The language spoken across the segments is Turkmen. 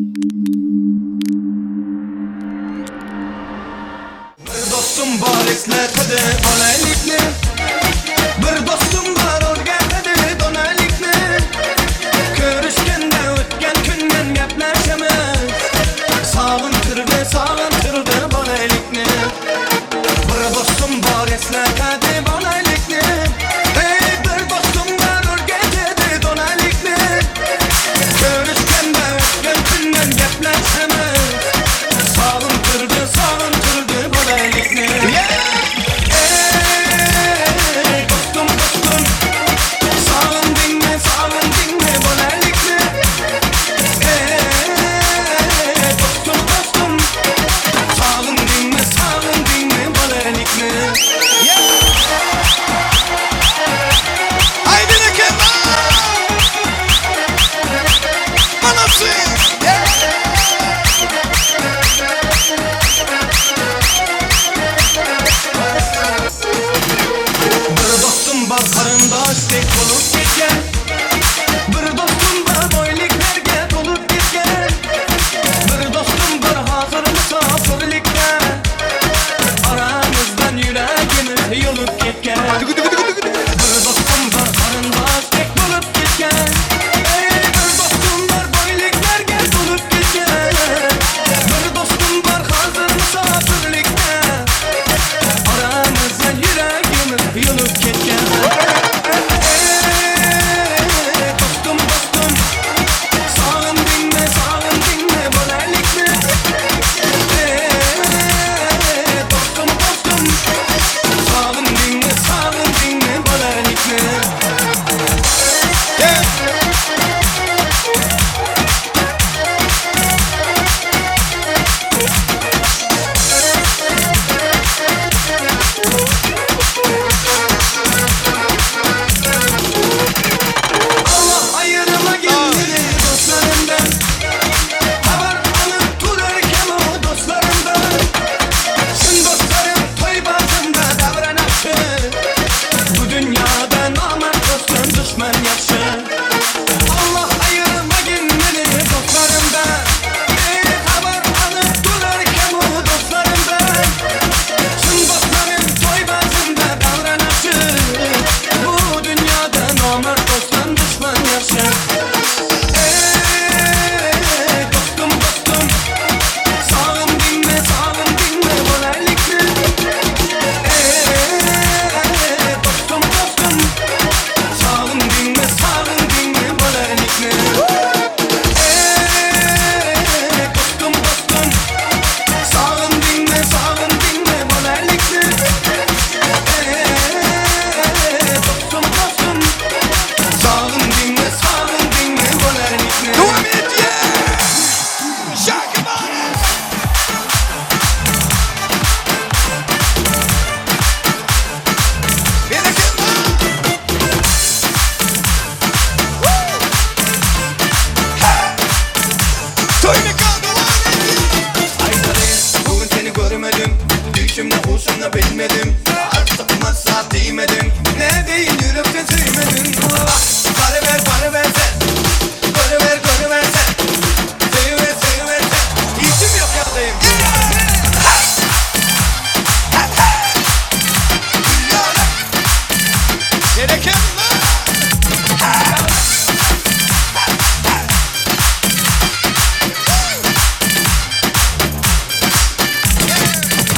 Bir dostum bar esletedi bolalikni Bir dostum bar o'rgatadi donalikni Ko'rishganda o'tgan kundan gaplashamiz Sog'intirdi, sog'intirdi bolalikni Bir dostum bor eslatadi bolalikni Ey bir dostum bor o'rgatadi donalikni Ko'rishganda o'tgan kundan gaplashamiz Sog'intirdi, sog'intirdi bolalikni Ey dostum, dostum Sog'indingmi, sog'indingmi bolalikni Ey dostum, dostum Sog'indingmi, sog'indingmi bolalikni Haydi bakalım. Manası. Bir dostum bar qarindoshdek bo'lib ketgan Bir dostum bor boyliklarga to'lib ketgan Bir dostum bor hozir musofirlikda Aramizdan yuragimiz yulib ketgan Bir dostum bor qarindoshdek bo'lib ketgan Ey bir dostum bor boyliklarga to'lib ketgan Bir dostum bor hozir musofirlikda Aramizdan yuragimiz yulib ketgan Ey dostum dostum Sog'indingmi sog'indingmi bolalikni Ey dostum dostum Sog'indingmi sog'indingmi bolalikni Allah ayırmagin meni dostlarimdan Xabar olib turarkan u dostlarimdan Chin do'stlarim to'y bazmda davron yaxshi Bu dunyoda nomard do'stdan dushman yaxshi Alloh ayirmagin meni do'stlarimdan Ey xabar olib turarkan u do'stlarimdan Chin do'stlarim to'y bazmda davron yaxshi Bu dunyoda nomard do'stdan dushman yaxshi Ey dostum dostum Sog'indingmi sog'indingmi bolalikni Ey dostum dostum Sog'indingmi sog'indingmi bolalikni Ey dostum dostum Sog'indingmi sog'indingmi bolalikni Ey dostum dostum Sog'indingmi sog'indingmi bolalikni Devam et yeah. Şarkı bana. Bereket. Woo. Hey. Toy mekan devam et. Aytarı bugün seni görmedim Düşümde huşumda bilmedim Artık masa değmedim Ne deyin yürekten sevmedin Para ver para ver sen Para ver para ver sen Seviver seviver sen İşim yok yardayım. Bereket.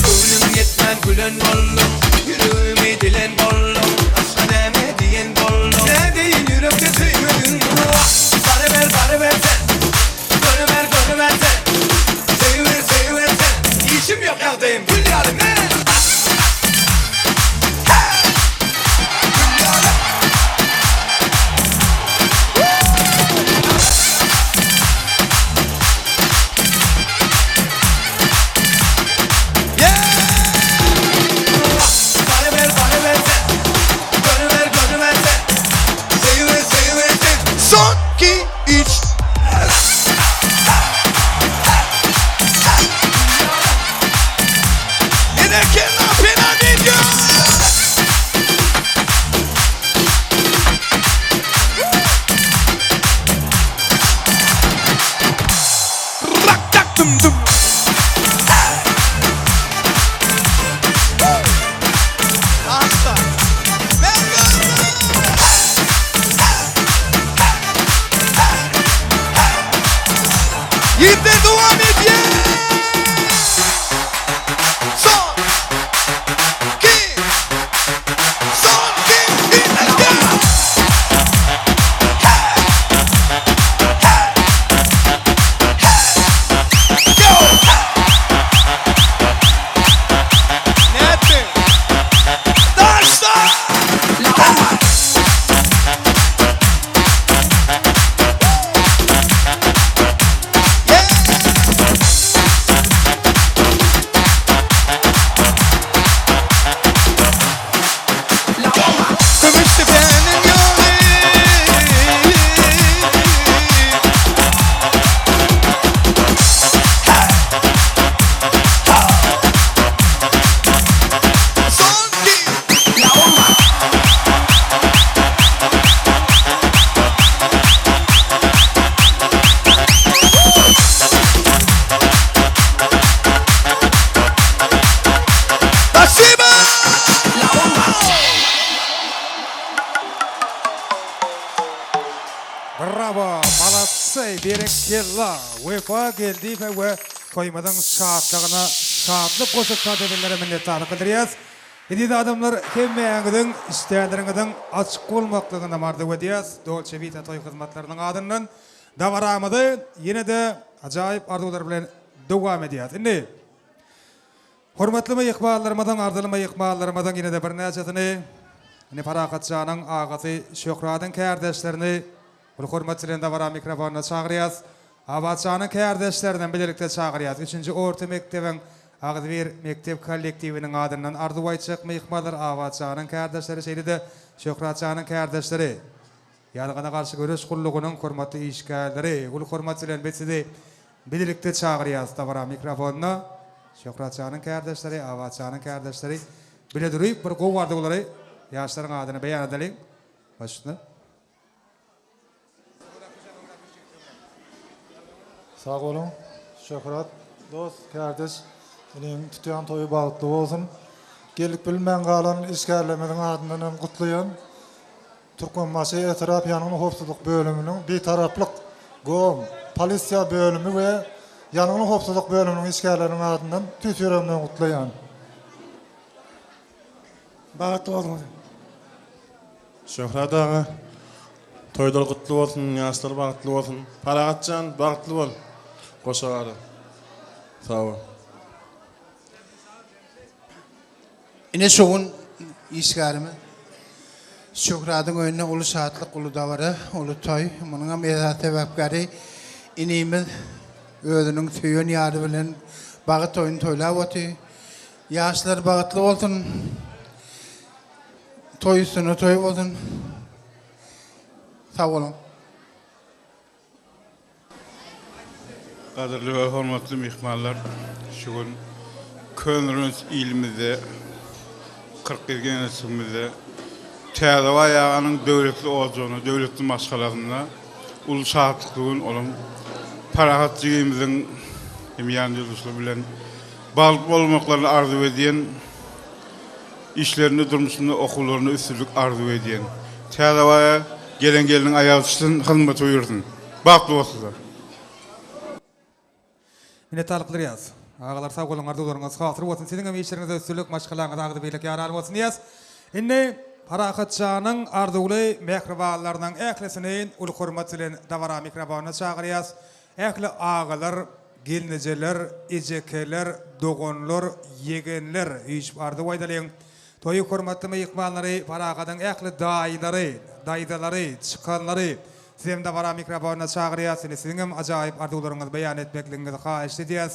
Gönlüm yetmen gülen bollum Yüreğimi dilen bollum Aşka neme diyen bollum Ne deyin yürekte sevmedin Para ver para ver sen Para ver para ver sen Seviver seviver sen İşim yok yardayım Gül yarim ne? Ýigitler dowam edýär! Son! Ki! Son! Ki! Ki! Let's go! Hey! Hey! Hey! Go! Hey! Nätdiň? Daşla! Hey! Kümüşdepäniň ýoly. Brawo malatsy berekella Wepa Geldiýewe we toýumyzyň şatlygyna şatlyk goşup saz edenlere minnetdarlyk bildirýäs. Eziz adamlar hemmäňiziň işdäleriňiziň açyk bolmaklygynam arzuw edýäs Dolce Vita toý hyzmatlarynyň adyndan dabaramyzy ýene-de ajaýyp arzuwlar bilen dowam edýäs. Indi hormatly myhmanlarymyzyň arzyly myhmanlarymyzyň ýene-de birnäçesini indi Parahatjanyň agasy Şöhradyň kärdeşlerini Uly hormat bilen dabara mikrofonyna çagyrýas. Abatjanyň kärdeşlerinem bilelikde çagyrýas. Üçünji orta mekdebiň agzybir mekdep kollektiwiniň adyndan arzuw aýtjak myhmanlar Abatjanyň kärdeşleri şeýle-de Şöhratjanyň kärdeşleri. Ýangyna garşy göreş gullugynyň hormatly işgärleri uly hormat bilen biz sizi bilelikde çagyrýas dabara mikrofonyna. Şöhratjanyň kärdeşleri, Abatjanyň kärdeşleri bile duryp bir gowy arzuwlary ýaşlaryň adyna beýan edeliň. Baş üstüne. Sag boluň Şöhrat dost kärdeş iniň tutýan toýy bagtly bolsun. Gelip bilmän galan işgärlerimiziň adyndan hem gutlaýan. Türkmenbaşy etrap ýangyn howpsuzlyk bölüminiň Bitaraplyk, GOM, polisiýa bölümi we ýangyn howpsuzlyk bölüminiň işgärleriniň adyndan tüýs ýüregimden gutlaýan. Bagtly bolsun. Şöhrat aga toýlar gutly bolsun ýaşlar bagtly bolsun Parahatjan bagtly bol goşa gara sag bol. Ine şu gün işgärimiz Şöhradyň öýünde uly şatlyk, uly dabara, uly toý. Munuňam esasy sebäpkäri inimiz özüniň söýen ýary bilen bagy toýuny toýlap otyr. Ýaşlar bagtly bolsun. Toý üstüne toý bolsun. Sag boluň. Gadyrly we hormatly myhmanlar, şu gün Köneürgenç ilimizde, 47 geňeşligimizde Täzebaý aganyň döwletli ojagynda, döwletli maşgalasynda uly şatlykly gün, onuň Parahat jigimiziň hem ýan ýoldaşlary bilen bagtly bolmaklaryny arzuw edýän. Işlerinde durmuşynda okuwlarynda üstünlik arzuw edýän. Täzebaýa gelen gelniň aýagy çytsyn hyzmaty buýursyn. Bagtly bolsunlar. Minnetdarlyk bildirýäs. Agalar sag boluň arzuwlaryňyz hasyl bolsun siziňem işleriňizde üstünlik maşgalaňyza agzybirlik ýaran bolsun diýýäs. Indi Parahatjanyň arzuwly mähribanlarynyň ählisini uly hormat bilen dabara mikrofonyna çagyrýas. Ähli agalar, gelnejeler, ejekeler, doganlar, ýegenler üýşüp arzuw aýdalyň. Toýy hormatly myhmanlary, Parahadyň ähli daýylary, daýzalary, çykanlary sizem dabara mikrofonyna çagyrýas. Indi siziňem ajaýyp arzuwlaryňyzy beýan etmekligiňizi haýyşt edýäs.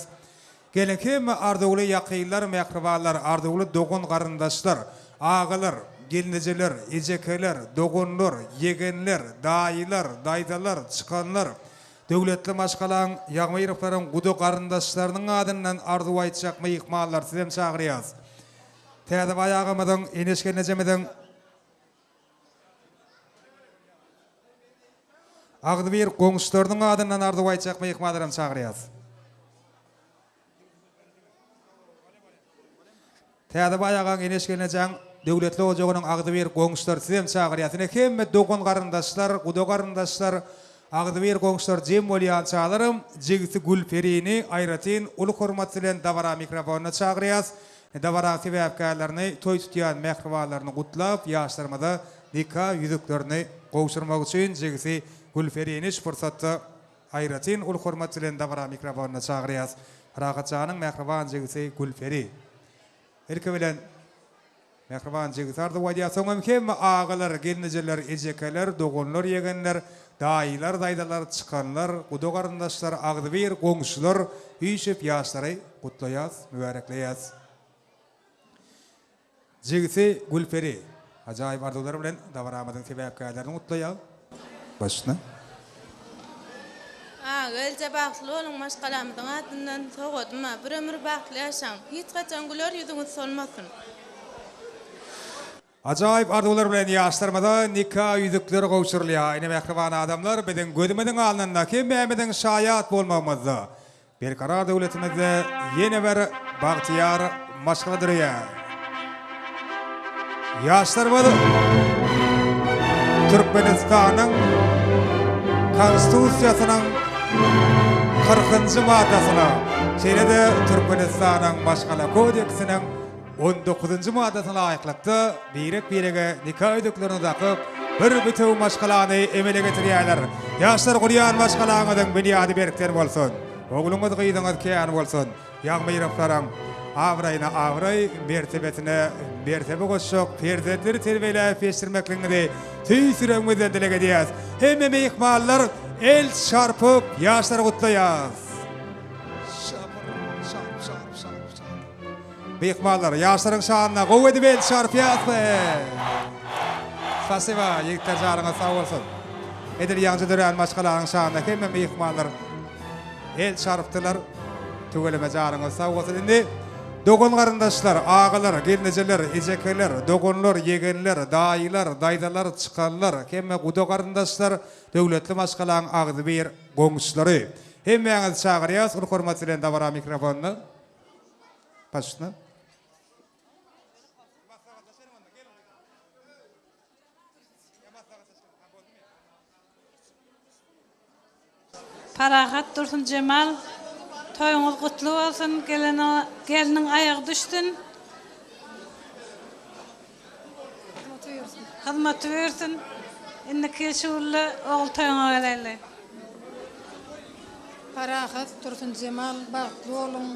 Geliň hemme arzuwly ýakynlar, mähribanlar, arzuwly dogan-garyndaşlar, agalar, gelnejeler, ejekeler, doganlar, ýegenler, daýylar, daýzalar, çykanlar, döwletli maşgalaň, Ýagmyrowlaryň guda-garyndaşlarynyň adyndan arzuw aýtjak myhmanlar sizem çagyrýas. Täzebaý agamyzyň, Eneş gelnejemiziň, Agzybir goňşularynyň adyndan arzuw aýtjak myhmanlaram çagyrýas. Täzebaý agaň, Eneş gelnejäň döwletli ojagynyň agzybir goňşulary sizem çagyrýas. Ine hemme dogan-garyndaşlar, guda-garyndaşlar, Agzybir goňşular jem bolýançalaram jigisi Gülperini aýratyn uly hormat bilen dabara mikrofonyna çagyrýas. Dabaraň sebäpkärlerini, toý tutýan mähribanlaryny gutlap, ýaşlarymyza nika ýüzüklerini gowşurmak üçin jigisi Gülperini şu pursatda aýratyn uly hormat bilen dabara mikrofonyna çagyrýas. Rahatjanyň mähriban jigisi Gülperi. Ilki bilen Mähriban jigisi arzuw aýdýar. Soňam hemme agalar, gelnejeler, ejekeler, doganlar, ýegenler, daýylar, daýzalar, çykanlar, guda garyndaşlar, agzybir goňşular üýşüp ýaşlary gutlaýas, mübärekleýäs. Jigisi Gülperi ajaýyp arzuwlar bilen dabaramyzyň sebäpkärlerini gutlaýar. Başyna. A, gelje bagtly boluň maşgalamyzyň adyndan sowgadyma bir ömür bagtly ýaşaň hiç haçan güler ýüzüňiz solmasyn. Ajaýyp arzuwlar bilen ýaşlarymyza nika ýüzükleri gowşurylýar. Ine mähriban adamlar biziň gözümiziň alnynda hemmämiziň şaýat bolmagymyzda Berkarar döwletimizde ýene bir bagtyýar maşgala döreýär. Ýaşlarymyz Türkmenistanyň Konstitusiýasynyň kyrkynjy maddasyna, şeýle-de Türkmenistanyň Maşgala kodeksiniň On dokuzynjy maddasyna laýyklykda, birek-birege nika ýüzüklerini dakyp, bir bütewi maşgalany emele getirýärler. Ýaşlar gurýan maşgalaňyzyň binýady berkden bolsun! Ogluňyz, gyzyňyz kän bolsun! Ýagmyrowylaryň abraýyna abraý, mertebesine mertebe goşjak perzentleri terbiýeläp ýetişdirmekligiňizi tüýs ýüregimizden dileg edýäs. Hemme myhmanlar el çarpyp ýaşlary gutlaýas. Myhmanlar, ýaşlaryň şanyna gowy edip el çarpýasy. Spasiba, ýigitler janyňyz sag bolsun. Edil ýaňja dörän maşgalanyň şanyna hemme myhmanlar el çarpdylar. Tüweleme janyňyz sag bolsun. Indi dogan garyndaşlar, agalar, gelnejeler, ejekeler, doganlar, ýegenler, daýylar, daýzalar, çykanlar, hemme guda garyndaşlar, döwletli maşgalaň agzybir goňşulary. Hemmäňizi çagyrýas uly hormat bilen dabara mikrofonyna. Başyna. Parahat Dursunjemal toýuňyz gutly bolsun gelniň aýagy düşsün hyzmaty buýursyn indiki şugulda ogul toýuňa geleýli. Parahat Dursunjemal bagtly boluň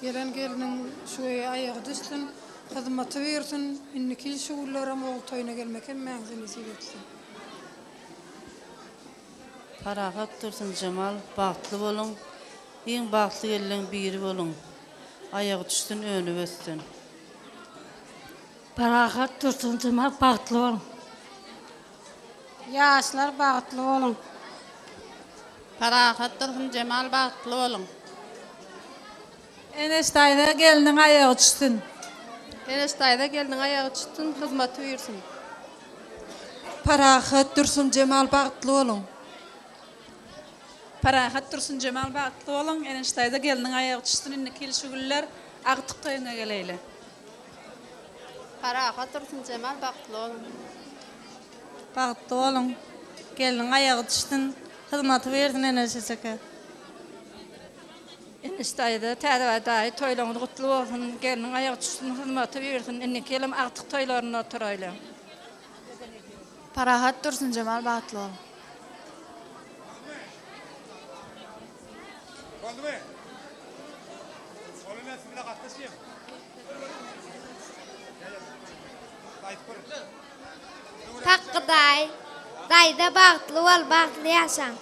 gelen gelniň şu öýe aýagy düşsün hyzmaty buýursyn indiki şugullarem ogul toýuna gelmek hemmäňize nesip etsin. Parahat Dursunjemal bagtly boluň iň bagtly gelleň biri boluň aýagy düşsün önüp össün. Parahat Dursunjemal bagtly boluň. Ýaşlar bagtly boluň. Parahat Dursunjemal bagtly boluň. Eneş daýza gelniň aýagy düşsün. Eneş daýza gelniň aýagy düşsün hyzmaty buýursyn. Parahat Dursunjemal bagtly boluň. Parahat Dursunjemal bagtly boluň Eneş daýza gelniň aýagy düşsün indiki ýyl şu günler agtyk toýuňa geleýli. Parahat Dursunjemal bagtly boluň. Bagtly boluň. Gelniň aýagy düşsün. Hyzmaty bersin Eneş ejeke. Eneş daýza, Täzebaý daýy toýlaryňyz gutly bolsun. Gelniň aýagy düşsün, hyzmaty bersin. Indiki ýylam agtyk toýlarynda oturaýly. Parahat Dursunjemal bagtly boluň. Boldumy? Olar siz bilen gatnaşýar. Takgy daýy, daýza bagtly bol, bagtly ýaşaň.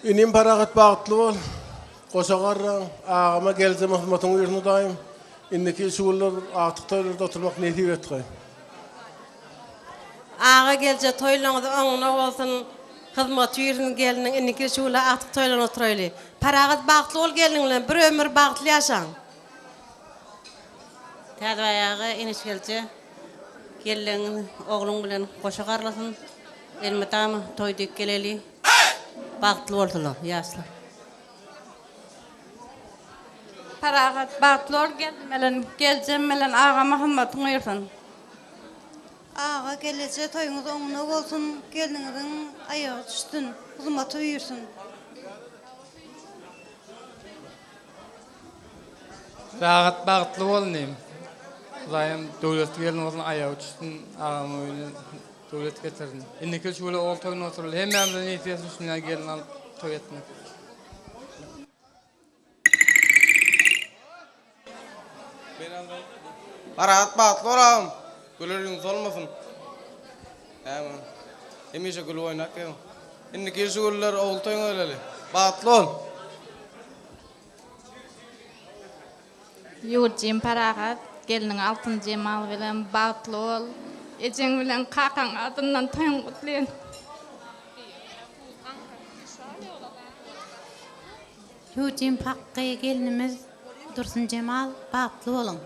Inim Parahat bagtly bol. Goşa garraň, agama geljem hyzmatyň uýruna daýym. Indiki şu günler agtyk toýlarda oturmak nesip etgaý. Aga gelje toýlaňyz oňuna bolsun hyzmaty ýürsün gelniň indiki şugla agtyk toýlaryna oturaýly. Parahat bagtly bol gelniň bilen bir ömür bagtly ýaşaň. Täzebaý aga Eneş gelje gelleňiz ogluň bilen goşa garlasyn elmydama toý dek geleli bagtly bolsunlar ýaşlar. Parahat bagtly bol gelnim bilen geljem bilen agama hyzmatyň buýursun. Aga gelneje toýuňyz oňuna bolsun gelniňiziň aýagy düşsün hyzmaty buýursyn. Rahat bagtly bol inim. Hudaýym döwletli gelin bolsun aýagy düşsün agamyň öýüne döwlet getirsin. Indiki şu güle ogul toýuna oturaly hemmämize nesip etsin şundan gelin alyp toý etmek. Parahat bagtly bol agam. Güler ýüzüň solmasyn. Näme? Hemişe gülüp oýnap geziň. Indiki ýyl şu günler ogul toýuňa geleli. Bagtly bol. Ýurjym Parahat, gelniň Altynjemal bilen bagtly bol. Ejeň bilen kakaň adyndan toýuň gutlaýan. Hüjüm Hakgy gelnimiz Dursunjemal bagtly boluň.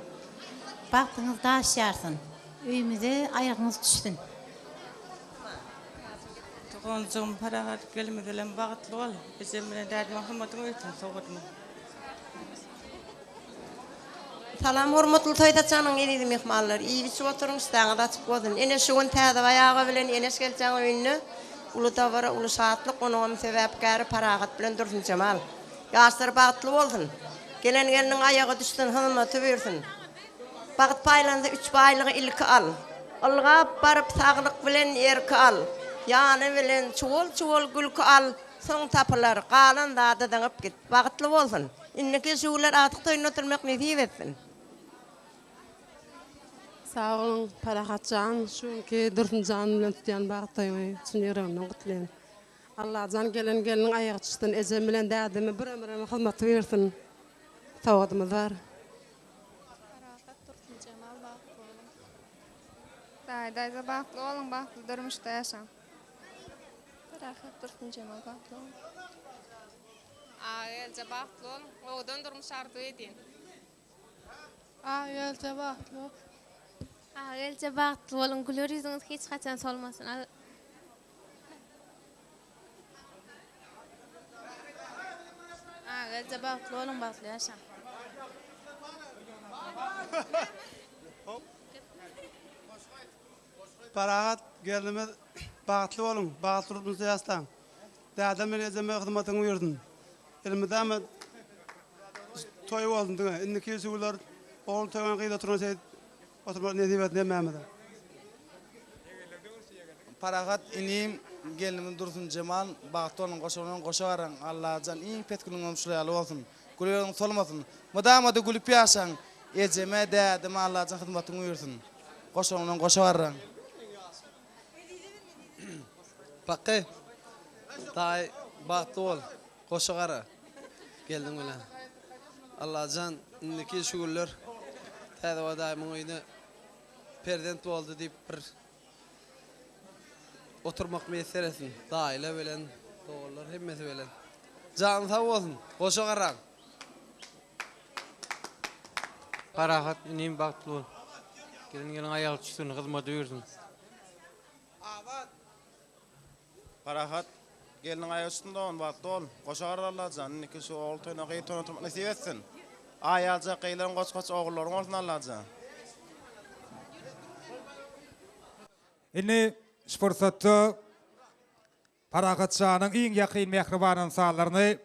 Bagtyňyz daş ýarsyn. Öýümize aýagyňyz düşsün. Doganjygym Parahat gelimiz bilen bagtly bol. Ejem bilen dädemiň hormatyňy öýtün sowgatymyz. Salam hormatly toý saçagynyň eziz myhmanlary iýip içip oturyň işdäňiz açyk bolsun ene şu gün Täzebaý aga bilen Eneş geljeň öýünde uly dabara uly şatlyk onuňam sebäpkäri Parahat bilen Dursunjemal ýaşlar bagtly bolsun gelen gelniň aýagy düşsün hyzmaty buýrsyn bagt paýlansa üç baýlygy ilki al ylgap baryp saglyk bilen erki al ýany bilen çuwal çuwal gülki al soň tapylar galan zady zyňyp git bagtly bolsun. Indiki şuwlar agtyk toýunda oturmak nesip etsin. Sag boluň Parahatjan şu günki Dursunjan bilen tutýan bagt toýuňy çyn ýüregimden gutlaýan. Allajan gelen gelniň aýagy çyksyn ejem bilen dädeme bir ömürem hyzmaty buýursyn. Sowgadymyz bar. Parahat Dursunjemal bagtly boluň. Daýy daýza bagtly boluň bagtly durmuşda ýaşaň. Parahat Dursunjemal bagtly boluň. Agagelje bagtly boluň. Owadan durmuş arzuw edýän. Agagelje bagtly bol. Agagelje bagtly boluň güler ýüzüňiz hiç haçan solmasyn. Agagelje bagtly boluň bagtly ýaşaň. Parahat gelnimiz bagtly boluň bagtly durmuşda ýaşlaň. Dädem bilen ejeme hyzmatyň buýursyn. Elmydama toý bolsun diňe. Indiki ýyl şu günler ogul toýuna gyz oturan şeýdip oturmak nesip etsin hemmämize. Parahat inim gelnimiz Dursunjemal bagtly boluň goşa bilen goşa garaň Allajan iň pes günüňizem şul ýaly bolsun güleriň solmasyn mydamada gülüp ýaşaň ejeme dädeme Allajan hyzmatyň buýursyn goşa bilen goşa garaň. Pakgy daýy bagtly bol goşa gara gelniň bilen Allajan indiki şu günler Täzeboý daýymyň öýüne perzent boldy diýip bir oturmak miýesser etsin daýylar bilen doganlar hemmesi bilen janyň sag bolsun goşa garaň. Parahat inim bagtly bol. Gelin gelin aýagy düşsün hyzmady buýursyn. Abat. Parahat gelniň aýagy düşsün dogan bagtly bol. Goşa garry Allajan indiki şu ogul toýuna gyz toýuna oturmak nesip etsin. Aý ýaljak gyzlaryň goç goç ogullaryň bolsun Allajan. Indi şu pursatda Parahat janyň iň ýakyn mähriban ynsanlaryny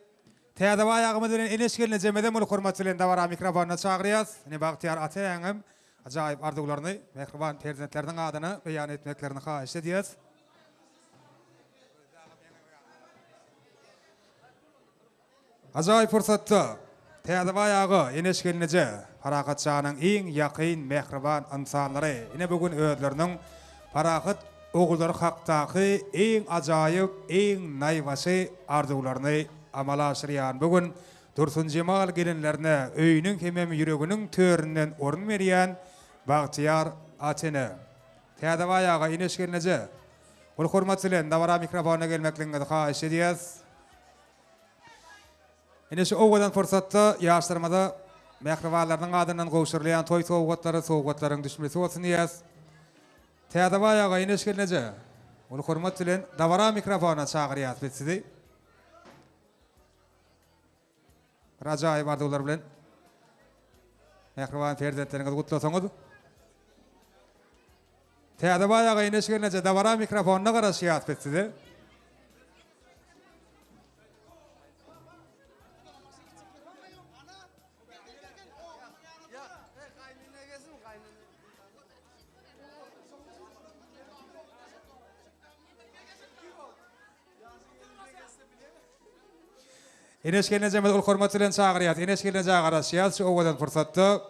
Täzebaý agymyz bilen Eneş gelnejemizem uly hormat bilen dabara mikrofonyna çagyrýas. Ine bagtyýar ata-eneňem ajaýyp arzuwlaryny mähriban perzentleriniň adyna beýan etmeklerini haýyş edýäs. Ajaýyp pursatda Täzebaý aga, Eneş gelneje, Parahat janyň iň ýakyn, mähriban ynsanlary ine bu gün özleriniň parahat ogullary hakdaky iň ajaýyp, iň naýbaşy arzuwlaryny amala aşyrýan bu gün Dursunjemal gelinlerine öýüniň hemem ýüreginiň töründen orun berýän bagtyýar ata-ene. Täzebaý aga, Eneş gelneje, uly hormat bilen dabara mikrofonyna gelmekligiňizi haýyş edýäs. Ine şu owadan pursatda ýaşlarymyza mähribanlarynyň adyndan gowşurylýan toý sowgatlary sowgatlaryň düşmesi bolsun diýýäs. Täzebaý aga, Eneş gelneje, uly hormat bilen dabara mikrofona çagyrýas biz sizi. Bir ajaýyp arzuwlar bilen mähriban perzentleriňizi gutlasaňyz. Täzebaý aga Eneş gelneje dabara mikrofonyna garaşýas biz size. Eneş gelnejemizi uly hormat bilen çagyrýas. Eneş gelnejä garaşýas şu owadan pursatda.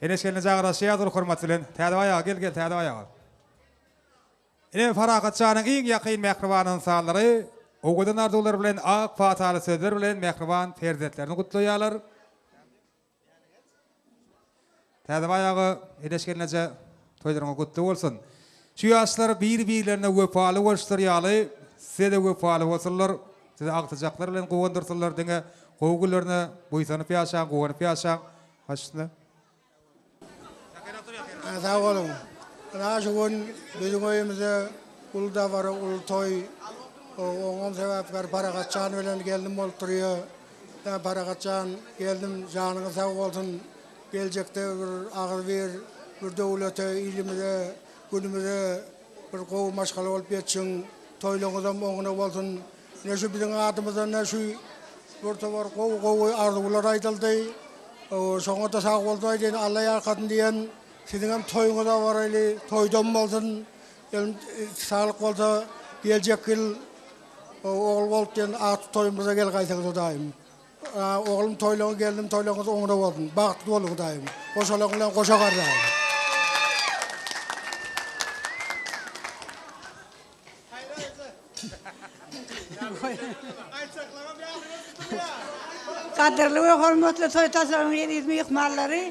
Eneş gelneje garaşýas uly hormat bilen. Täzebaý aga gel gel Täzebaý aga. Ine Parahat janyň iň ýakyn mähriban ynsanlary owadan arzuwlar bilen ak pataly sözler bilen mähriban perzentlerini gutlaýarlar. Täzebaý aga Eneş gelneje toýlaryňyz gutly bolsun. Şu ýaşlar bir-birlerine wepaly boluşlary ýaly size-de wepaly bolsunlar. Sizi agtyjaklar bilen guwandyrsynlar diňe gowy günlerine buýsanyp ýaşaň guwanyp ýaşaň. Baş üstüne. Sag boluň. Ynha şu gün biziň öýümizde uly dabara, uly toý. Oňam sebäpkär Parahat jan bilen gelnim bolup durýar. Parahat jan, gelnim janyňyz sag bolsun. Geljekde bir agzybir bir döwlete, ilimize, günümize bir gowy maşgala bolup ýetişiň. Toýlaryňyzam oňuna bolsun. Ine şu biziň adymyzdan-da şu bir topar gowy-gowy arzuwlar aýdyldy. Şoňa-da sag bolsun aýdaýyn, Alla ýalkasyn diýen. Siziňem toýuňyza baraýly, toýdam bolsun. Saglyk bolsa geljek ýyl ogul bolup diýen agtyk toýumyza gel gaýsaňyz Hudaýym. Oglum toýlaňyz gelnim toýlaňyz oňuna bolsun. Bagtly boluň Hudaýym. Goşalaň bilen goşa garraň. Gadyrly we hormatly toý taslaryň eziz myhmanlary!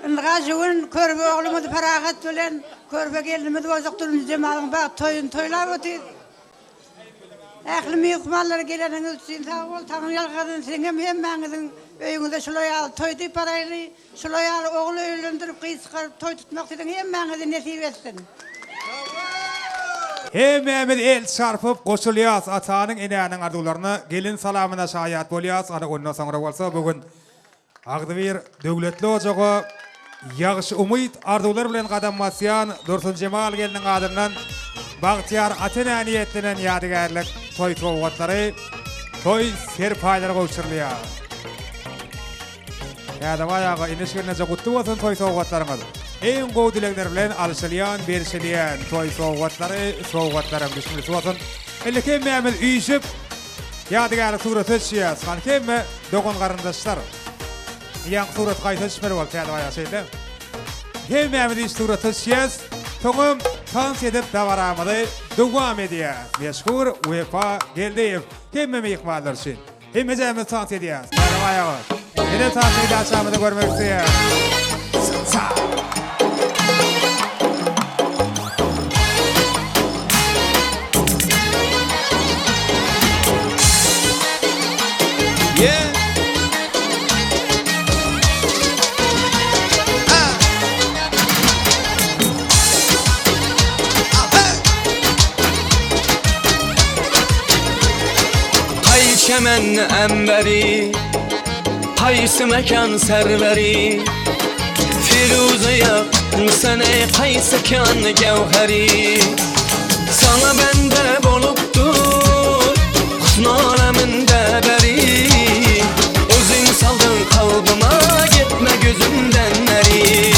Ynha şu gün körpe oglumyz Parahat bilen körpe gelnimiz boljak Durmyjemalyň bagt toýuny toýlap otyrys. Ähli myhmanlar geleniňiz üçin sag bol, Taňryýalkasyn siziňem hemmäňiziň öýüňize şular ýaly toý diýip baraýly. Şular ýaly ogul öýlendirip, gyz çykaryp toý tutmak siziň hemmäňize nesip etsin. Hemmämiz el çarpyp goşulýas atanyň enäniň arzuwlaryna gelin salamyna şaýat bolýas ana ondan soňra bolsa bu gün Agzybir döwletli ojaga ýagşy umyt arzuwlar bilen gadam basýan Dursunjemal gelniň adyndan bagtyýar ata-enä niýetlenen ýadygärlik toý sowgatlary, toý serpaýlary gowşurylýar. Täzebaý aga, Eneş gelneje gutly bolsun toý sowgatlaryňyz. Iň gowy dilegler bilen alşylýan, berşilýän toý sowgatlary sowgatlaryň düşümlisi bolsun. Indi hemmämiz üýşüp ýadygärlik surata düşýäs. Hany hemme dogan garyndaşlar. Ýaňky suraty gaýta düşmeli boldy Täzebaý aga şeýle. Hemmämiz üýşüp surata düşýäs. Soňam tans edip dabaramyzy dowam edýäs. Meşhur Wepa Geldiýew hemme myhmanlar üçin. Hemmejämiz tans edýäs. Baýram aýaga. Ene tans meýdançamyzda görmek isleýäs. Yeah. Hay çemen emberi Qaysi mekan serveri Firuze sene qaysi kan gevheri Sana bende bolupdur Husn aleminde beri Özün saldın kalbıma Gitme gözümden neri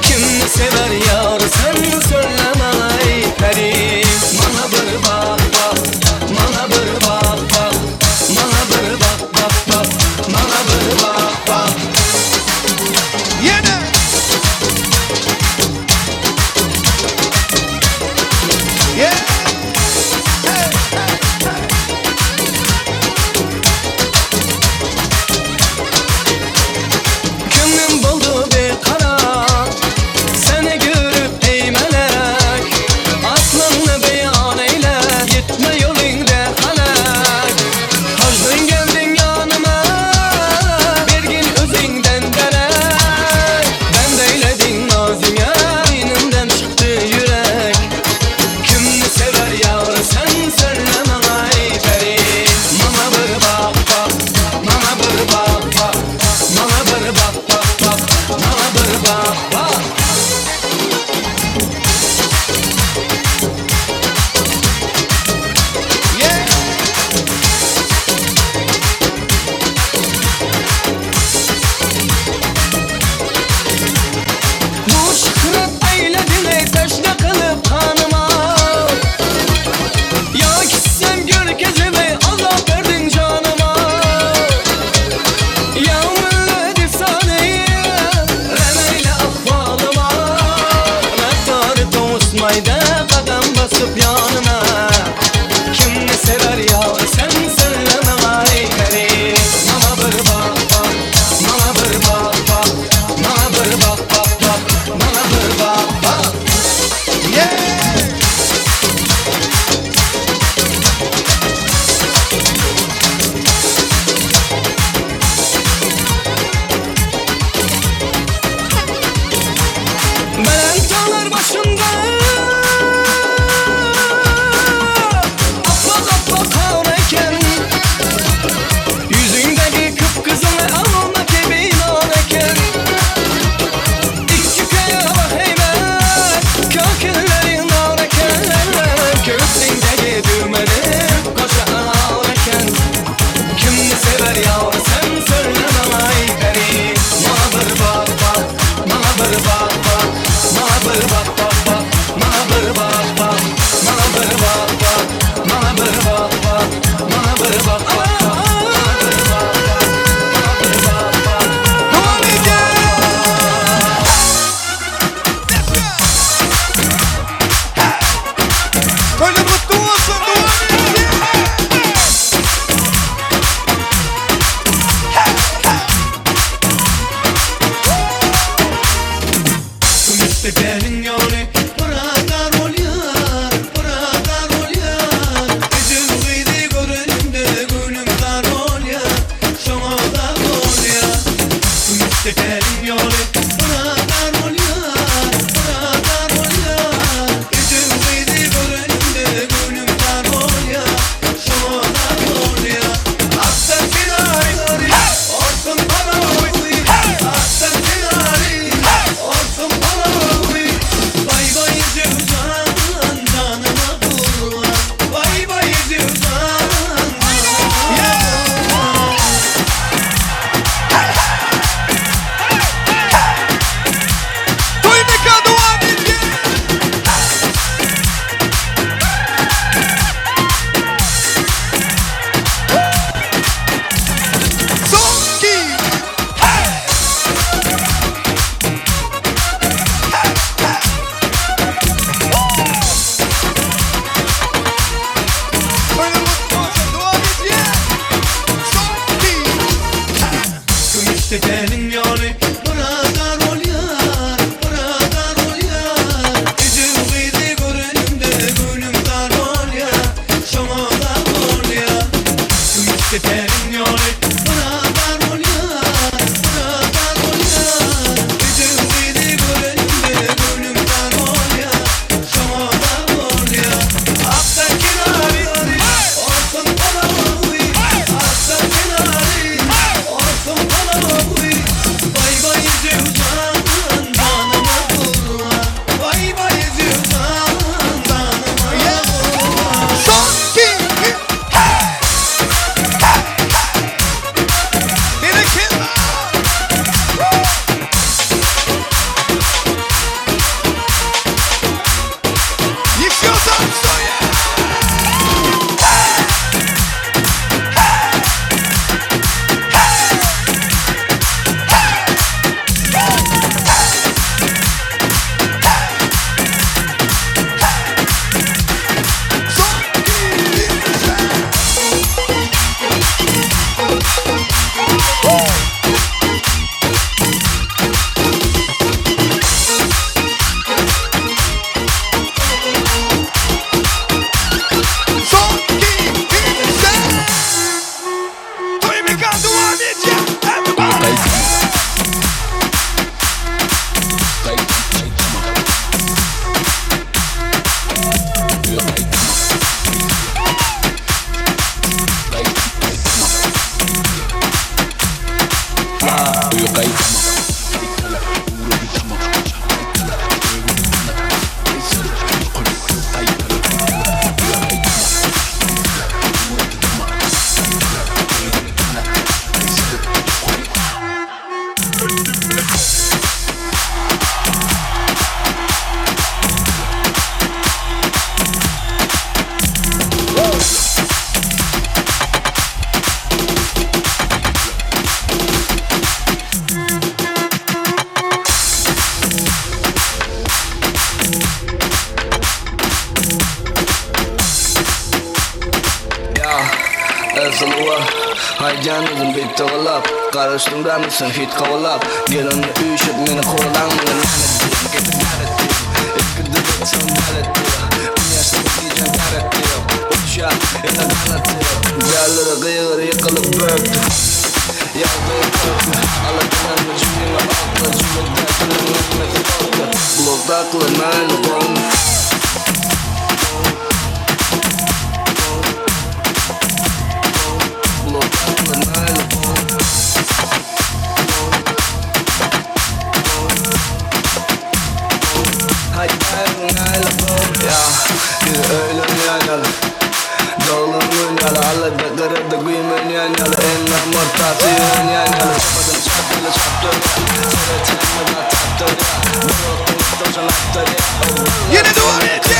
Kimni sever yar sen söyleme ay peri Mana bir bak bak Mana bir bak bak Mana bir bak bak bak Mana bir bak bak Ýene! Kümüşdepäniň ýoly Biraz dar bolýar, biraz dar bolýar. Ejeň gyzy görenimde göwnüm zar bolýar, Şoňa zar bolýar. Kümüşdepäniň ýoly Biraz dar bolýar, biraz dar bolýar. Ejeň gyzy görenimde göwnüm zar bolýar, Şoňa zar bolýar. Akdan kenary, orsuň palawy, Akdan kenary, orsuň palawy. Baý baý Jöwzan, janyma gurban. Baý baý Jöwzan, janyma gurban. Son iki, üç, hey! Hey! Hey! Berekella! Еще танцуем! Yine devam edeceğiz.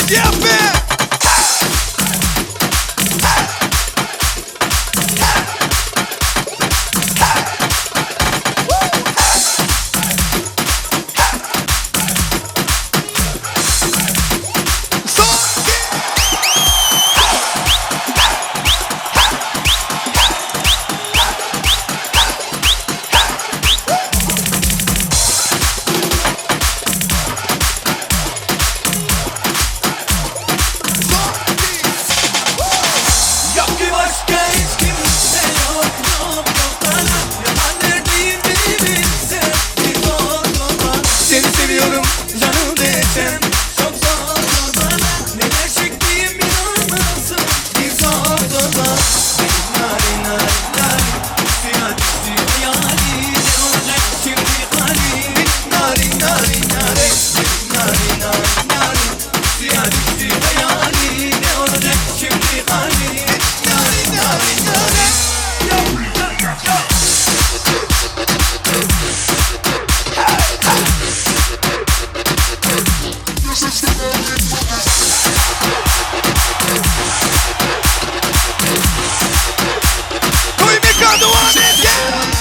edýäsmi? Yok ki başka hiç kimse yok yok yok bana Yalan neredeyim bir bilsen bir sor bana Seni seviyorum canım desem çok zor zor bana Neler çektiğim bir anlasın bir sor sor bana Benim narin narin narin suya düştü hayalim Ne olacak şimdi halim Benim narin narin narin Benim narin narin narin suya düştü hayalim Ne olacak şimdi halim Narin narin narin Toý mekan dowam edýär.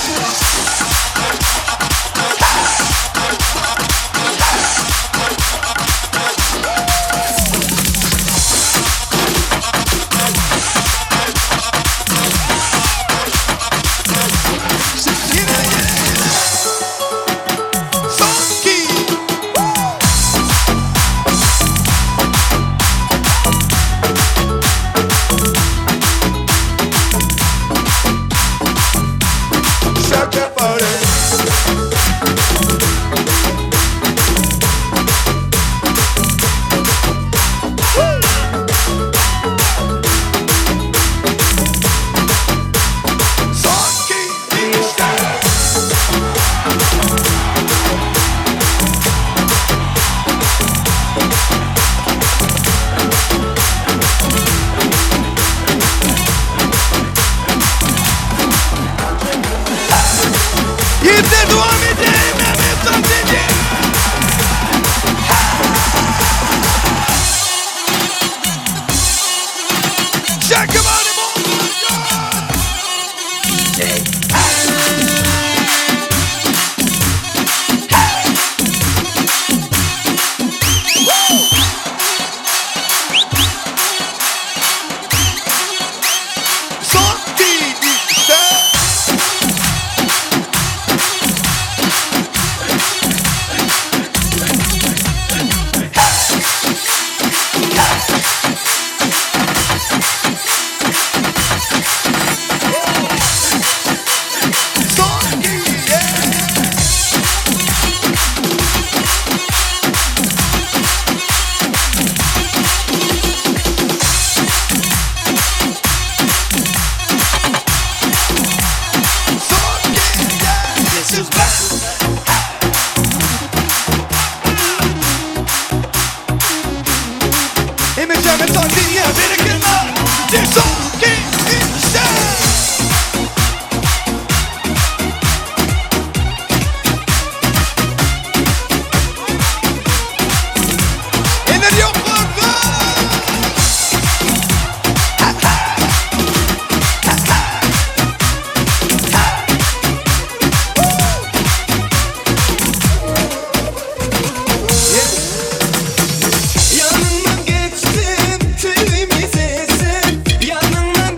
Shake that booty. Yiğitler devam edin. Mehmet Sancıcı. Şarkı var Son işte. This is back. Emircan Tandiye bereketler. Son iki, işte. Eller ýokarda. Yanından geçtim tüyümü sesim Yanından.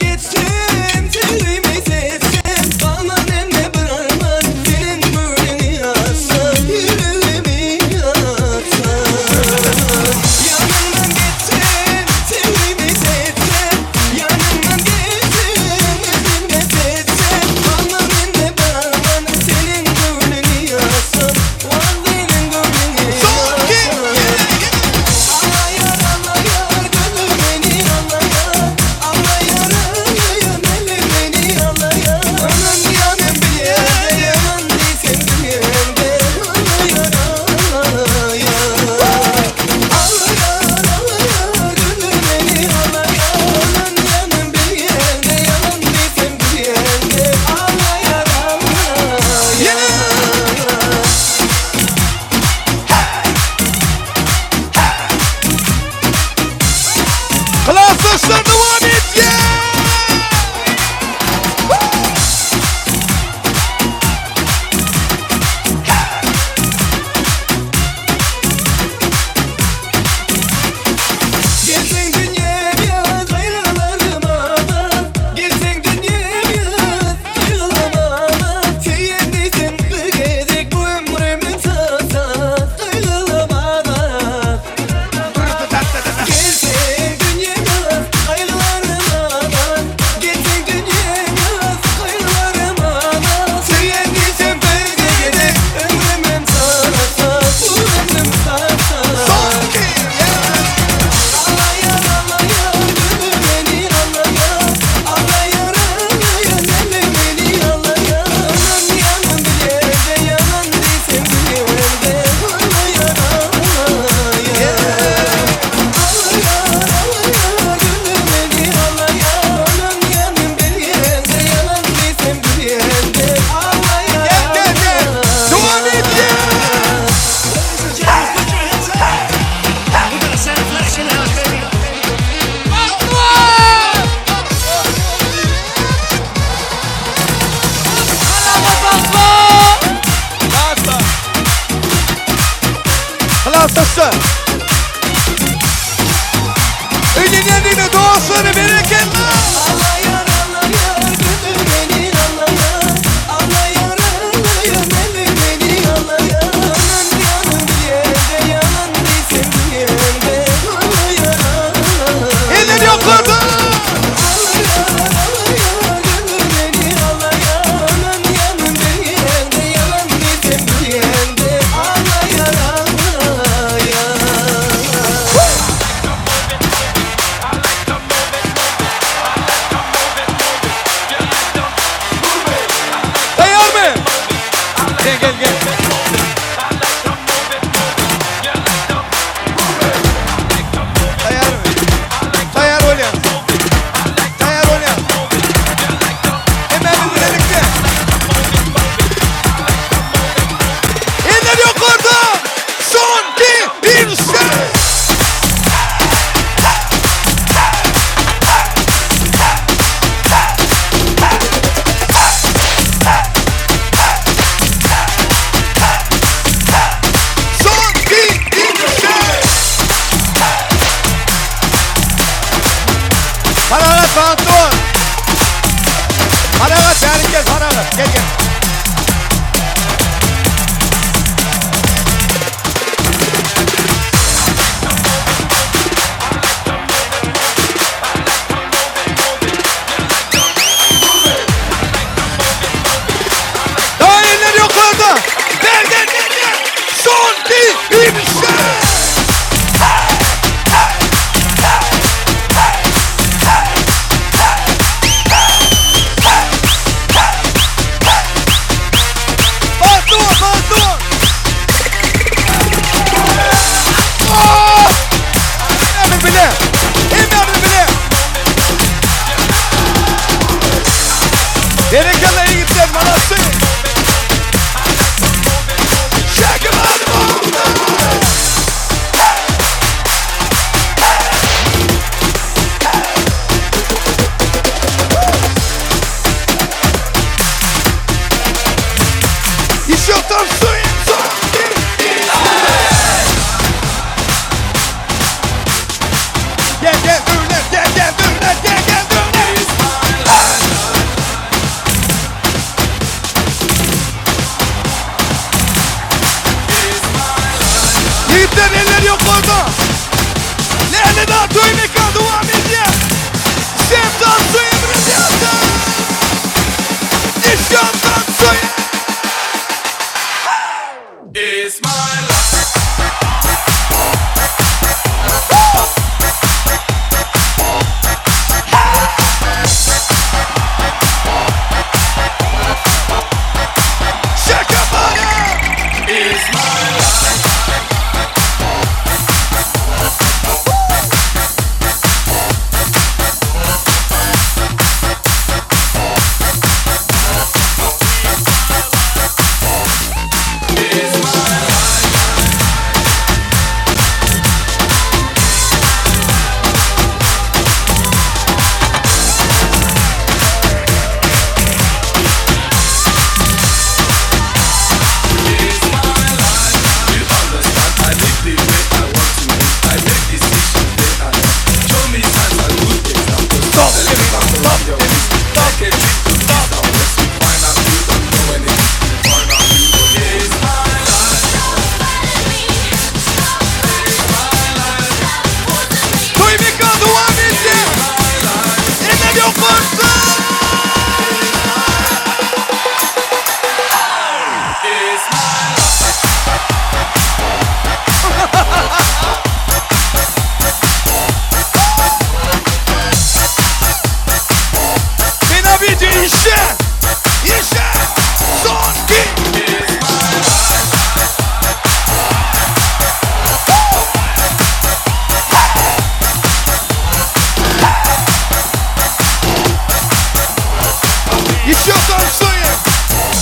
Halas dowam edýär. Gelseň dünýäm ýaz gaýgylarym abat Gelseň dünýäm ýaz gaýgylarym abat Söýen diýseň bir gezek bu ömrümiň saz-saz Gaýgylarym abat Gelseň dünýäm ýaz gaýgylarym abat Gelseň dünýäm ýaz gaýgylarym abat Söýen diýseň bir gezek ömrümem saz-saz Bu ömrüm saz-saz Ağlayan ağlayan gönül beni ağlayan Ağlayan ağlayan eller beni ağlayan Yanan bir yerde yanan desem bir yerde Ağlayan ağlayan Ağlayan ağlayan gönül beni ağlayan Yanan bir yerde yanan desem bir yerde Ağlayan Gel gel. Dowam edýär. Ladies and gentlemen, put your hands up. We got a set of flash in the house, baby. Halas dostlar. Öýlenýändigine dostlary berekella. Ağlayan ağlayan gönül beni ağlayan Ağlayan ağlayan eller beni ağlayan Yanan bir yerde yanan desem bir yerde Ağlayan ağlayan Eller ýokarda. Ağlayan ağlayan gönül beni ağlayan Yanan bir yerde yalan desem bir yerde Ağlayan ağlayan. Taýýarmy? Gel gel gel. Taýýarmy? Taýýar bolýar. Taýýar bolýar. Hemen birlikde. Eller ýokarda. Son 2 1 3. Son 2 1 3. Paragat bagtly bol. Paragat bärik gel Paragat gel gel. Daha eller ýokarda. Gel gel gel gel. Son 2 1 3. Toý mekan dowam edýär. Eller ýokarda. Fena bir işe. İşe. Son bir. Еще танцуем.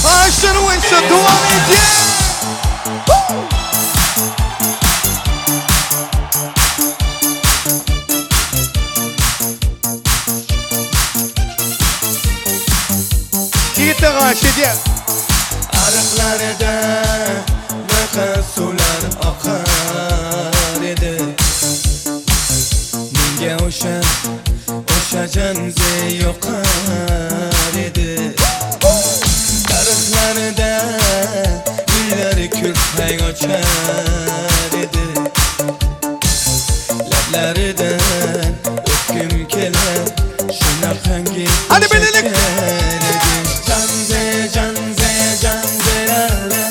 Aşırı dowam edýär. Ýigitler garşy edýär. Arıqlarda naqas suvlar oqar edi. Menga o'sha o'sha janze yoqar edi. Daraxtlarida gullar kurpak ochar edi. Lablaridan o'pgim kelar shunaqangi Hadi birlikte. shakar edi. Janze janze janze la la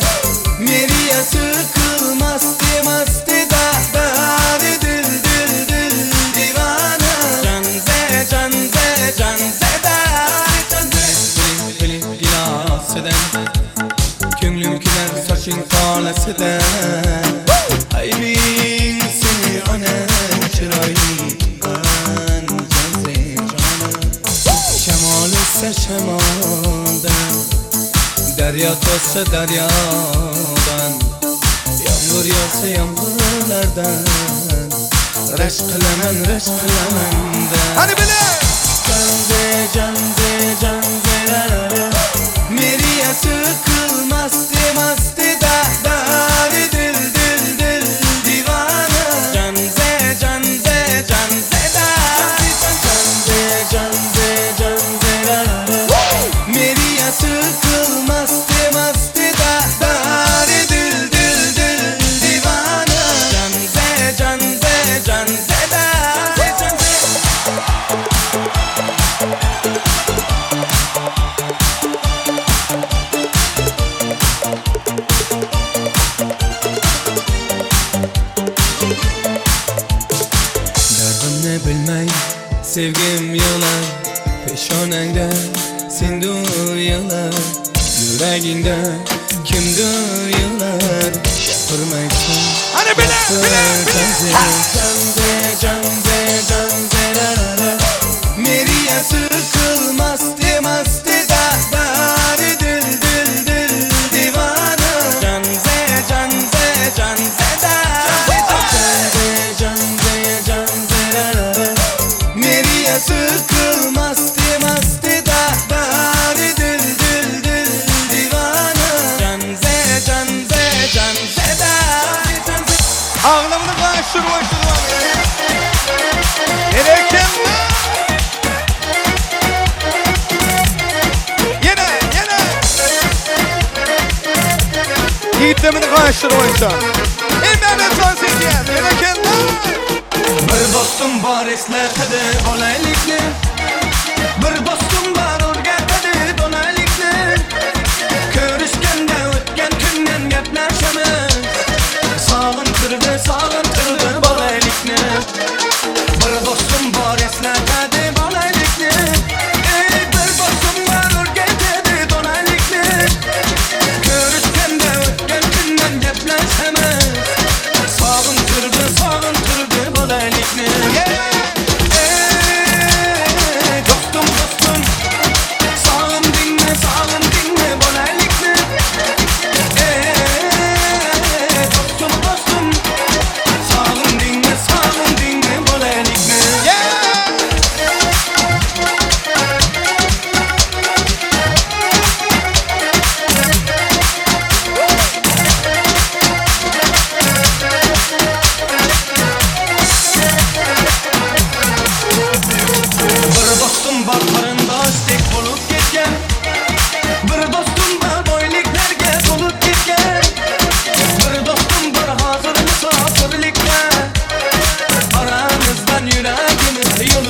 Meriya sıkılmazdı mastı da Dari dil dil dil divana Janze janze janze dari janze Bili bili gilasidan Ko'nglim kular soching tolasidan Aybing seni onam chiroyli janze jonim Shamol essa shamoldan Daryo toshsa daryodan Yomg'ir yog'sa yomg'irlardan Rashk qilaman rashk qilaman da Hadi bile. Janze janze janze la la la Meriya sıkılmazdı mastı da Dari dil dil dil divana Janze janze janze da Janze janze janze la la la Meriya sıkılmazdı mastı da Dari dil dil dil divana Janze janze janze da Janze Dardimni bilmay sevgim yig'lar Peshonangda sendur yig'lar Yuragingda kimdir yig'lar Gapirmaysan Hadi bile, bile, bile. Janze janze janze la la la Meriya sıkılmazdı mastı da Dari dil dil dil divana Janze janze janze da Janze janze janze la la la Meriya sıkılmazdı mastı da Dari dil dil dil divana Janze janze janze da Janze Aglamyny gaşyr boýunça dowam edýär. Berekella. Ýene, ýene. Ýigitlerimizi gaşyr boýunça. Hemmämiz dans edýär. Berekella. Bir do'stim bor eslatadi bolalikni Bir do'stim bor o'rgatadi donalikni Ko'rishganda o'tgan kundan gaplashamiz Sog'intirdi, sog'intirdi bolalikni Bir do'stim bor eslatadi bolalikni Ey bir do'stim bor o'rgatadi donalikni Ko'rishganda o'tgan kundan gaplashamiz Sog'intirdi, sog'intirdi bolalikni Ey dostum, dostum.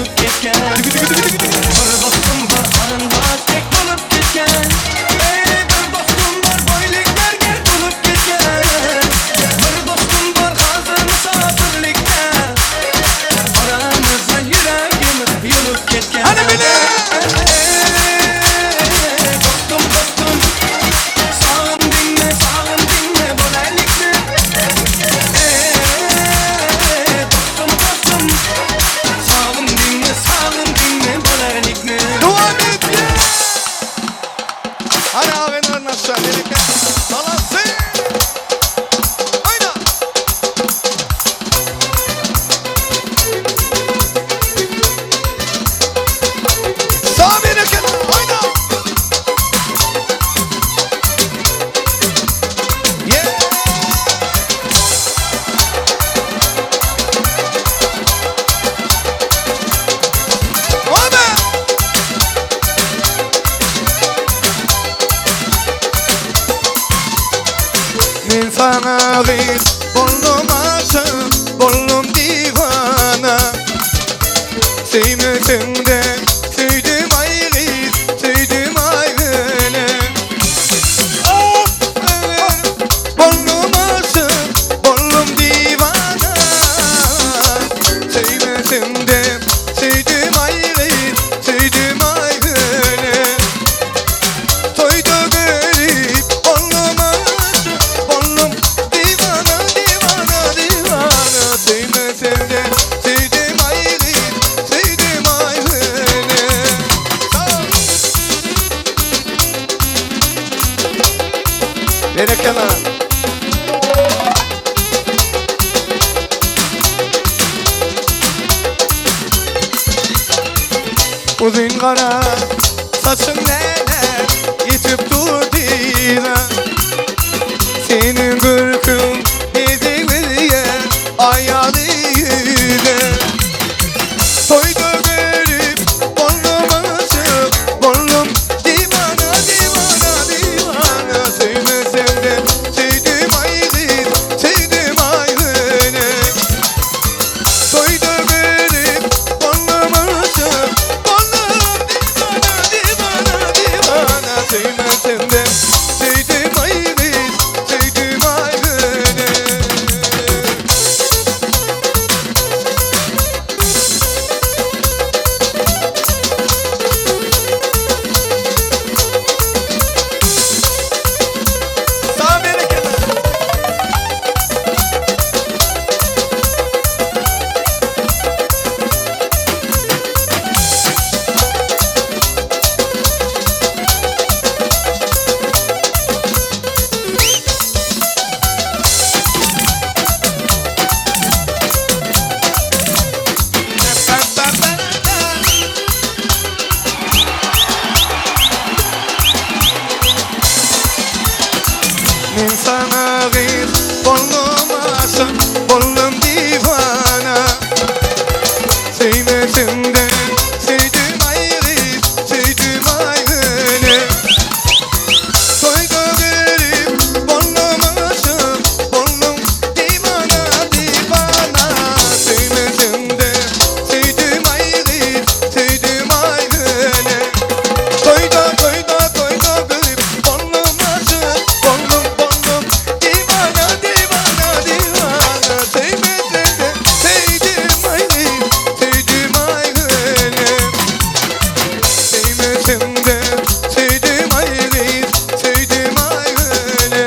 bolup ketken. Bir dostum bar arındaş dek bolup ketken. Ey bir dostum bar boyliklarga to'lib ketgan. Bir dostum bar hozir musofirlikda. Oramizda yuragimiz yonib ketgan. Hadi bile! Ey dostum dostum Sog'indingmi sog'indingmi bolalikni Ey dostum dostum Sog'indingmi sog'indingmi bolalikni Dowam et! Hadi ağabeyler aşağı bereket. Salasın! Oyna! Sağ bereket! Oyna! Yeah! Abi! Men saňa gyz boldum aşyk, boldum diwana. Söýmeseň-de söýdüm aý gyz, söýdüm aý böle. Boldum aşyk, boldum diwana. Söýmeseň-de söýdüm aý gyz, söýdüm aý böle. Toýda görüp boldum aşyk, boldum diwana, diwana, diwana. Söýmeseň-de söýdüm aý gyz, söýdüm aý böle. Sag ol. Berekella. Uzun gara saçın neler yetip dur diýre. Senin görkün bezeglige aýaly ýüze. Toýda görüp boldum aşyk, boldum diwana, diwana, diwana. Söýmesem de söýdüm aý gyz, söýdüm aý böle. Toýda görüp boldum aşyk, boldum diwana, diwana, diwana. Söýmesem de söýdüm aý gyz, söýdüm aý böle. Sağ bereket. Men saňa gyz boldum aşyk, boldum diwana. Söýmeseň de söýdüm aý gyz, söýdüm aý böle. Toýda görüp boldum aşyk, boldum diwana, diwana. Söýmeseň de söýdüm aý gyz, söýdüm aý böle. Toýda, toýda, toýda görüp boldum aşyk, boldum, boldum diwana, diwana, diwana. Söýmeseň de söýdüm aý gyz, söýdüm aý böle. Söýmeseň de söýdüm aý gyz, söýdüm aý böle.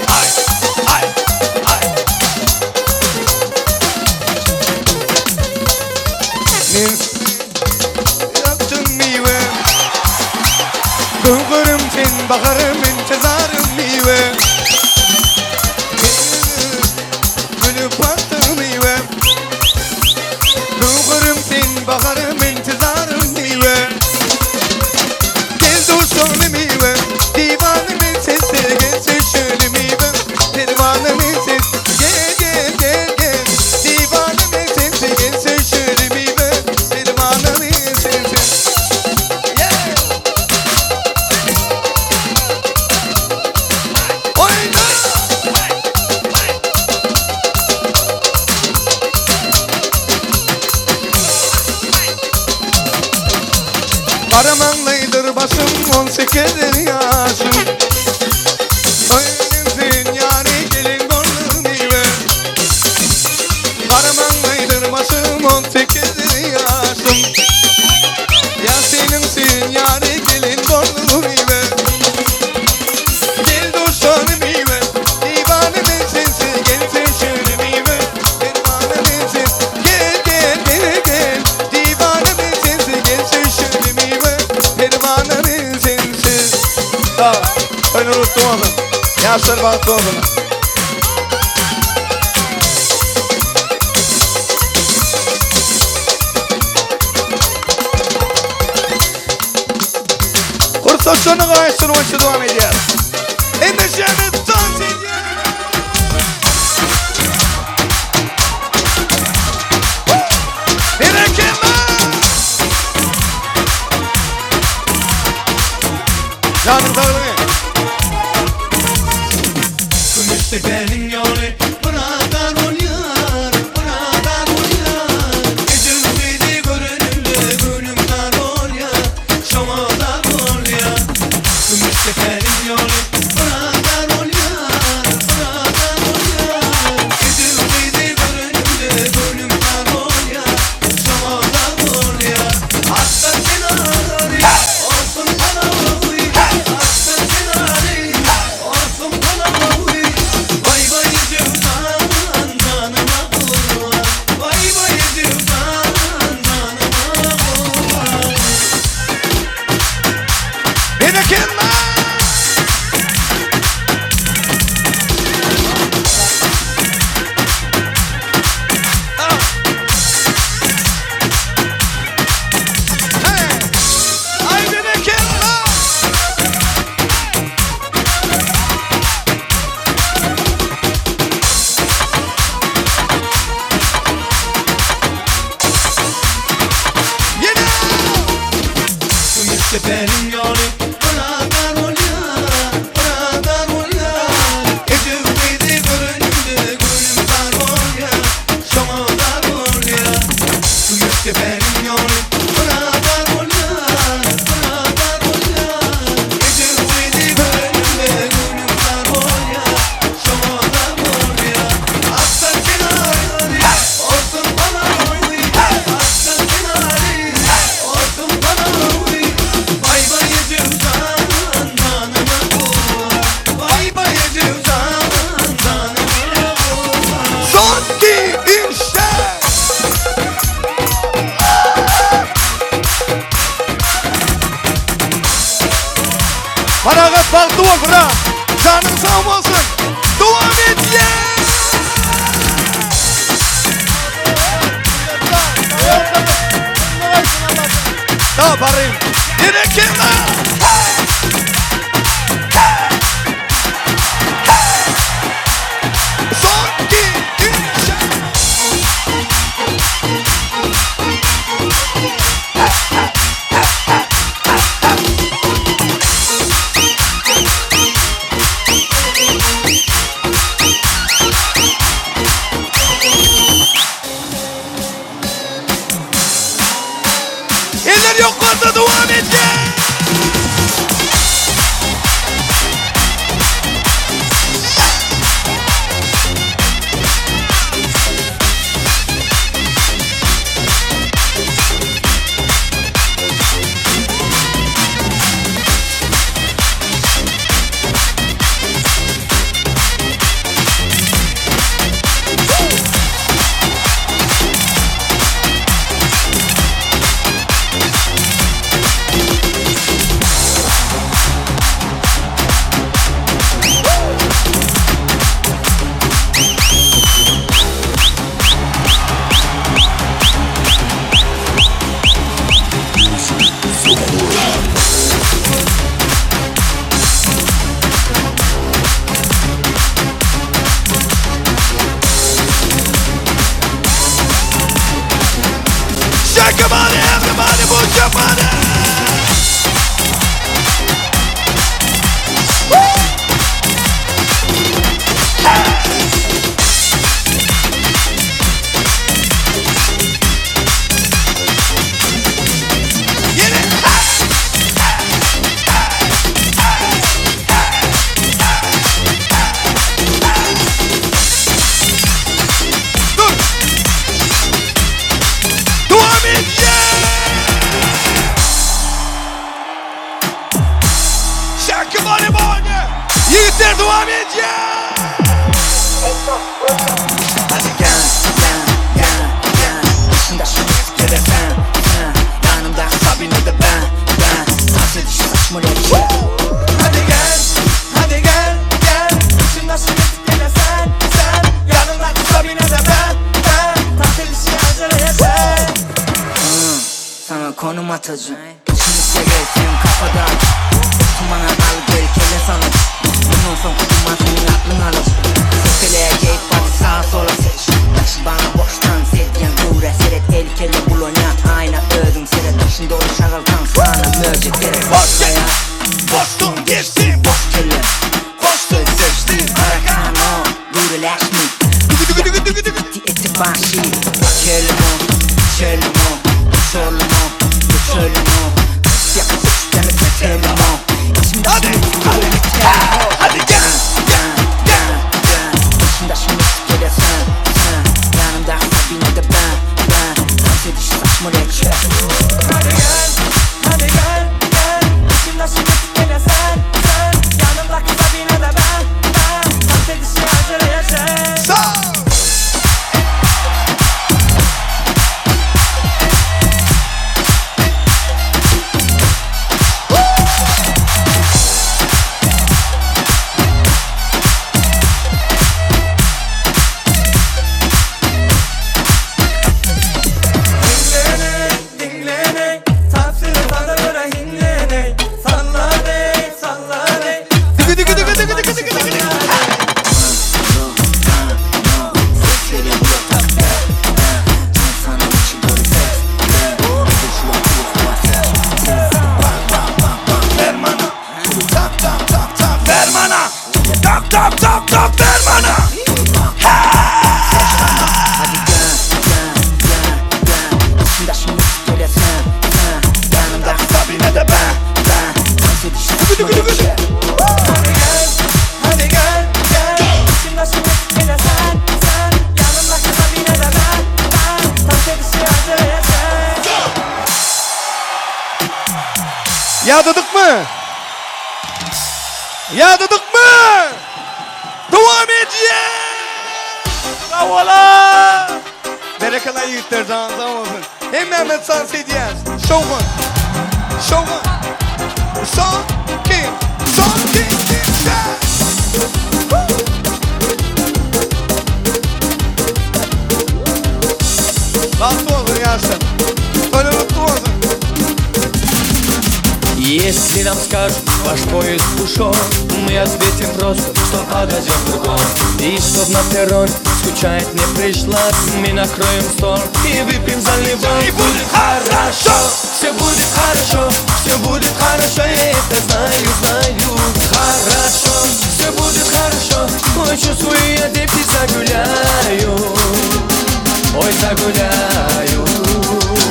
Ay, ay, ay. Men yaptın miwe Gögürüm sen baharım intizarım miwe Gülüp baktım miwe Gögürüm sen baharım intizarım miwe Gel dostum miwe Divanımın sesi gel şöyle miwe Pervanımın sesi gel gel gel gel Divanımın sesi gel şöyle miwe Pervanımın sesi Yeah! 18 ýaşym. Öýlensin ýary gelin boldy miwe. Gara maňlaýdyr başym 18 ýaşym. Ýa seniň sen ýary gelin boldy miwe. Gel duşany miwe, diwana men sensiz gelse şöyle miwe. Perwana men sen gel gel gel gel. Diwana men sensiz gelse şöyle miwe. Perwana men sensiz. Sag ol. Toýlar gutly bolsun. Ýaşlar bagtly bolsun. Kursdaşlaryny gaýyşdyr boýunça dowam edýär. Endişäni tans edýär. Berekella! Janyň saglygy. Kümüşdepäniň ýoly Myradar bolýar, myradar bolýar. Ejeň gyzy görenimde göwnüm dar bolýar, şoňa zar bolýar. Kümüşdepäniň ýoly Myradar bolýar, myradar bolýar. Ejeň gyzy görenimde göwnüm dar bolýar, şoňa zar bolýar. Atdan kenary, olsun palawy, atdan kenary, olsun palawy. Waý waý jöwzan janyma gurban, waý waý jöwzan janyma gurban. Berekella! Ay berekella! Ýene! Kümüşdepäniň ýoly Myradar bolýar, myradar bolýar. Ejeň gyzy görenimde göwnüm dar bolýar, şoňa zar bolýar. Kümüşdepäniň ýoly Myradar bolýar, myradar bolýar. Ejeň gyzy görenimde göwnüm dar bolýar, şoňa zar bolýar. Atdan kenary, olsun palawy, atdan kenary, olsun palawy. Waý waý jöwzan janyma gurban, waý waý jöwzan janyma gurban. Son iki, üç, dört. Parahat bagtly bol brat. Janyň sag bolsun. Dowam edýär. Sag baryn. Berekella. Son iki, üç. Eller ýokarda dowam edýär. Shake your body, everybody move your body. Woo! Get it! Ýigitler dowam edýär. Hadi gel gel gel gel Başında şu müziklere sen sen Yanımda Sabine de ben ben Dans edişi saçmalayacak Hadi gel, hadi gel, gel Başında şu müziklere sen, sen Yanımdaki Sabine de ben, ben Tatil işi aceleye sen Sana konum atacağım Şimdi seversin kafadan Tumana al gel kelle sana Bundan soň duman seniň aklyň alar Sepeleye geyip hadi sağa sola seç Daşy bana boş tans edýän göwrä seret El kelle bulanýa aýna özüň seret Daşyn doly şagal tans sana möjek gerek Boş hayat Boşdum geçdim Boş kelle Boş söz seçtim Arakano göwreläşmi Eti eti başy Kelmo çelmo Çolmo çölmo Hadi, hadi, hadi gel, gel, gel, gel Başında şu müziklere sen, sen Yanımda Sabine de ben, ben Dans edişi saçmalayacak Hadi gel, hadi gel, gel Başında şu müziklere sen, sen Yanımdaki Sabine de ben, ben Dans edişi aceleye sen Sağ! Diňlene, diňlene Tapsyry sada göre hiňlene Sallane, sallane Digi digi digi digi digi digi digi Ver bana Tap tap tap tap ver bana Tap tap tap tap ver bana Hadi gel gel gel gel Başında şu müziklere sen, sen Yanımda Sabine de ben, ben Dans edişi saçmalayacak Hadi gel, hadi gel, gel Başında şu müziklere sen, sen Yanımdaki Sabine de ben, ben Dans edişi aceleye sen Ýadadykmy? Ýadadykmy? Dowam edýär! Brawola! Berekella ýigitler janyň sag bolsun. Hemmämiz tans edýäs. Şowhun. Şowhun. Son kim? Son kim? Kim? Sen! Bagtly bolsun ýaşlar. Toýlar gutly bolsun. Если нам скажут, ваш поезд ушел Мы ответим просто, что подойдем другой И чтоб на перроне скучать не пришла Мы накроем стол и выпьем за любовь И будет хорошо, все будет хорошо, все будет хорошо Я это знаю, знаю Хорошо, все будет хорошо Ой, чувствую, я девки загуляю Ой, загуляю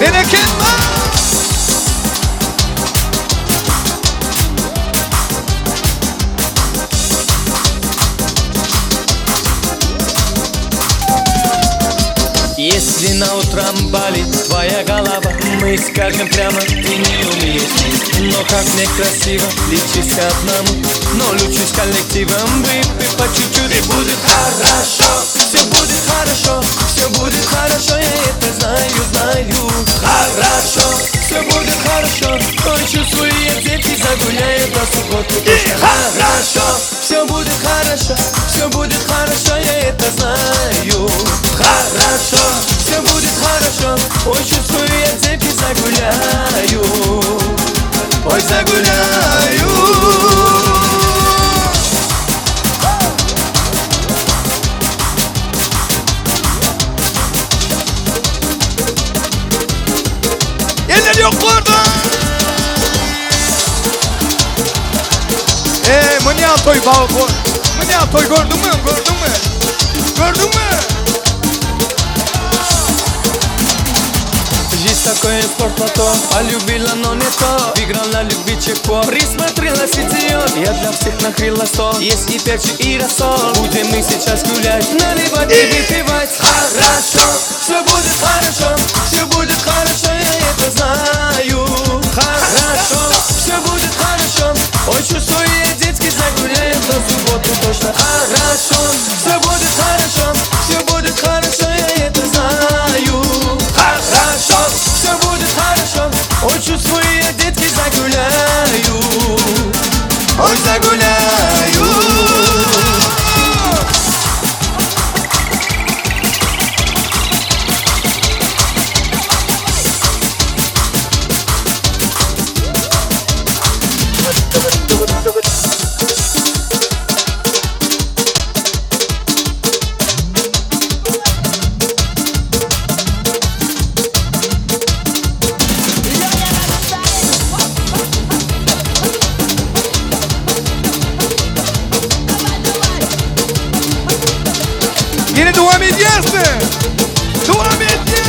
Berekella! Если на утром болит твоя голова Мы скажем прямо, ты не умеешь пить Но как некрасиво лечись одному Но лучше с коллективом выпей по чуть-чуть И будет хорошо, все будет хорошо Все будет хорошо, я это знаю, знаю Хорошо, все будет хорошо Ой, чувствую, я дети загуляю до субботы И Хорошо, все будет хорошо Все будет хорошо, я это знаю Хорошо, все будет хорошо Ой, чувствую, я цепи загуляю Ой, загуляю Eller ýokarda! Eee, munýa toý bal Munýa toý gördüňmi? Gördüňmi? Gördüňmi? Жизнь такое спортлото, полюбила, но не то Выиграла любви чеку, присмотрелась идиот Я для всех накрыла стол, есть и перчик, и рассол Будем мы сейчас гулять, наливать и выпивать Хорошо, все будет хорошо, все будет хорошо, я это знаю Хорошо, все будет хорошо, ой, чувствую, я детки загуляем до субботы точно хорошо. Все будет хорошо, все будет хорошо, я это знаю. Хорошо, все будет хорошо. Ой, чувствую я, детки, загуляю. Ой, загуляю. Yine devam edýäs mi? Dowam edýäs!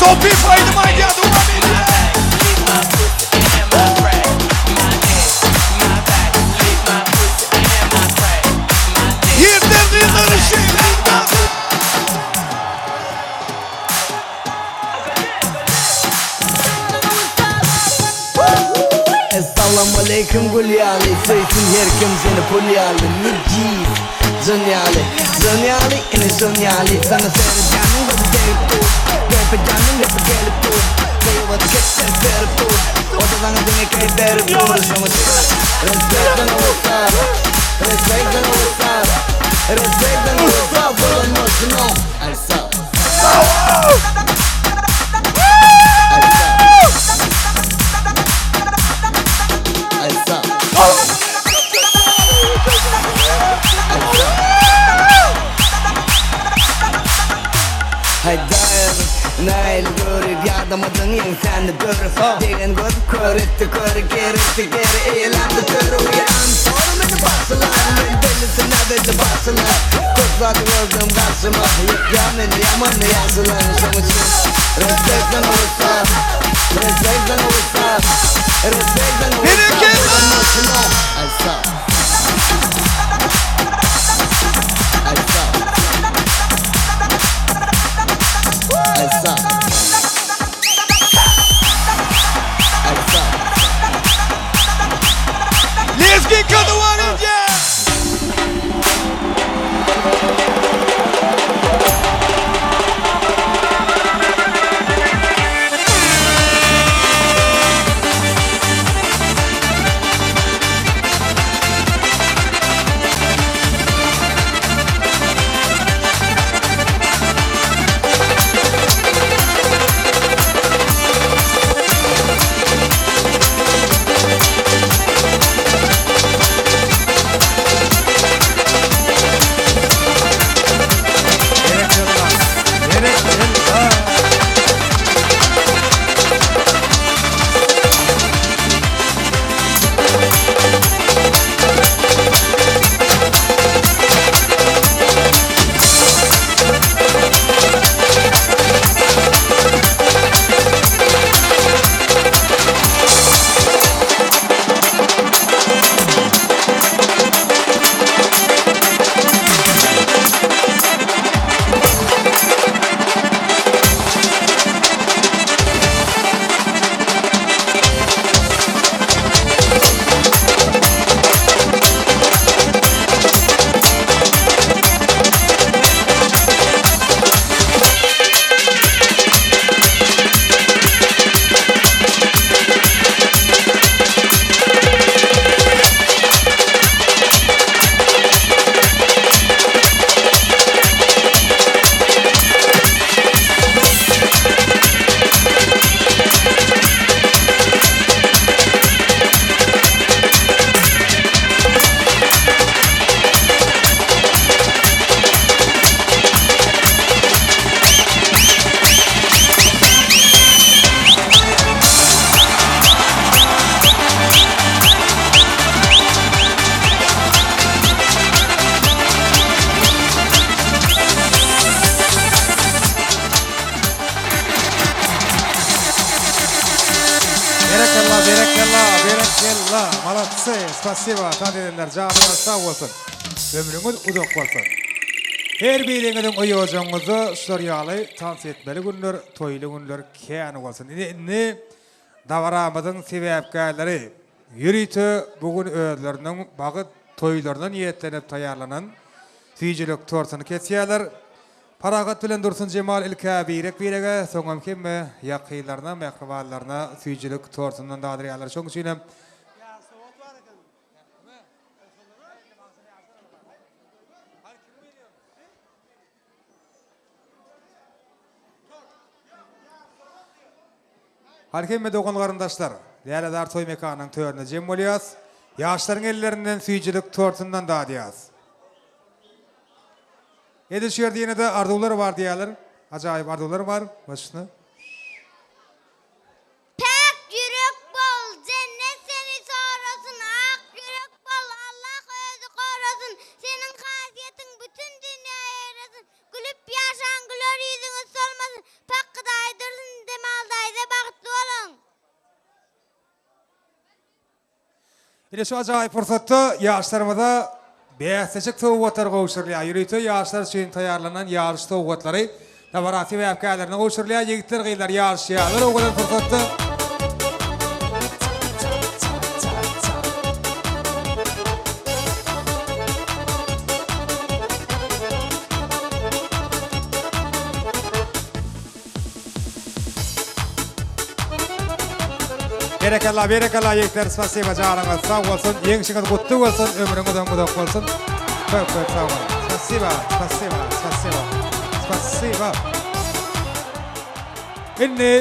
Sopif aýdym aýdýar, dowam edýär. Ýerden gyzlar şeýle Essalawmaleýkim gül ýaly Söýsün her kim seni pul ýaly Nejiz Jan ýaly Jan ýaly ine şon ýaly Saňa seredýäniň gözi degip dur Keýpe janyň gepi gelip dur Gyýbat gepden berip dur O-da saňa diňe keýp berip dur Şoň üçin Respect saňa what's up Respect saňa what's up Respect saňa what's up Bolan bolsun o Ice up Haýdaýyr, nail görüp Ýadamadyň ýeňsäni dörüp Degen göz kör etdi köri Ger etdi geri eýeläpdi töri Uýan soru meni bagşylar Men bellisine belli bagşylar Köp zady gördüm garşyma Ýykýar meni ýamany ýagşylar Şoň üçin Respect saňa what's up Respect saňa what's up Respect saňa what's up Bolan bolsun o Ice up Ice up Ice up Ice up Lezginka dowam edýär. Berekella, malatsy, spasiba, tans edenler janyňyz sag bolsun, ömrüňiz uzak bolsun. Her biriňiziň öý-ojagyňyzda şular ýaly tans etmeli günler, toýly günler kän bolsun. Ine indi dabaramyzyň sebäpkärleri ýörite bu gün özleriniň bagyt toýlaryna niýetlenip taýýarlanan süýjülik tortuny kesýärler. Parahat bilen Dursunjemal ilk-ä birek-birege, soňam hemme ýakynlaryna, mähribanlaryna süýjülik tortundan dadyrýarlar. Şonuň üçinem. Hany hemme dogan-garyndaşlar, Lälezar toý mekanynyň töründe jem bolýas. Ýaşlaryň ellerinden süýjülik tortundan dadýas. Edil şu ýerde ýene-de arzuwlar bar diýýärler. Ajaýyp arzuwlar bar. Başyna. Päk ýürek bol, jennet seni sorasyn, Ak ýürek bol, Allah özi gorasyn, Seniň hasiýetiň bütin dünýä ýaýrasyn, Gülüp ýaşaň, güler ýüzüňiz solmasyn, Pakgy daýy Dursun Jemal daýza bagtly boluň! Ine şu ajaýyp pursatda ýaşlarymyza bäsleşik sowgatlary gowşurylýar. Ýörite ýaşlar üçin taýýarlanan ýaryş sowgatlary dabara sebäpkärlerine gowşurylýar. Ýigitler, gyzlar ýaryşýarlar owadan pursatda. Berekella berekella ýigitler spasiba janyňyz sag bolsun ýeňşiňiz gutly bolsun ömrüňizem uzak bolsun köp köp sag boluň spasiba spasiba spasiba spasiba Indi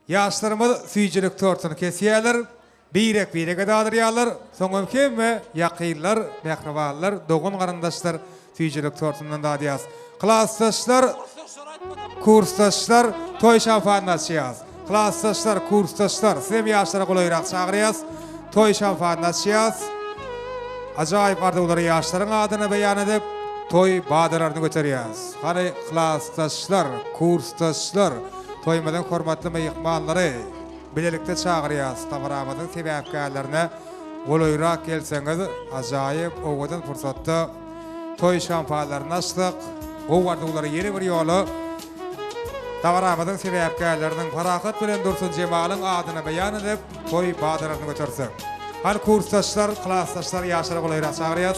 ýaşlarymyz süýjülik tortuny kesýärler Birek-birege dadyrýarlar, soňam hemme ýakynlar, mähribanlar, dogan-garyndaşlar süýjülik tortundan dadýas. Klasdaşlar, kursdaşlar toý şamfanyny açýas. Klasdaşlar, kursdaşlar, sizem ýaşlara golaýrak çagyrýas. Toý şamfanyny açýas. Ajaýyp arzuwlary ýaşlaryň adyna beýan edip, toý badalaryny göterýäs. Hany, klasdaşlar, kursdaşlar, toýumyzyň hormatly myhmanlary! Bilelikde çagyrýas dabaramyzyň sebäpkärlerine golaýrak gelseňiz ajaýyp owadan pursatda toý şampanlaryny açsak gowy arzuwlary ýene bir ýola dabaramyzyň sebäpkärleriniň Parahat bilen Dursunjemalyň adyna beýan edip toý badalaryny götersek. Hany kursdaşlar, klasdaşlar ýaşlara golaýrak çagyrýas.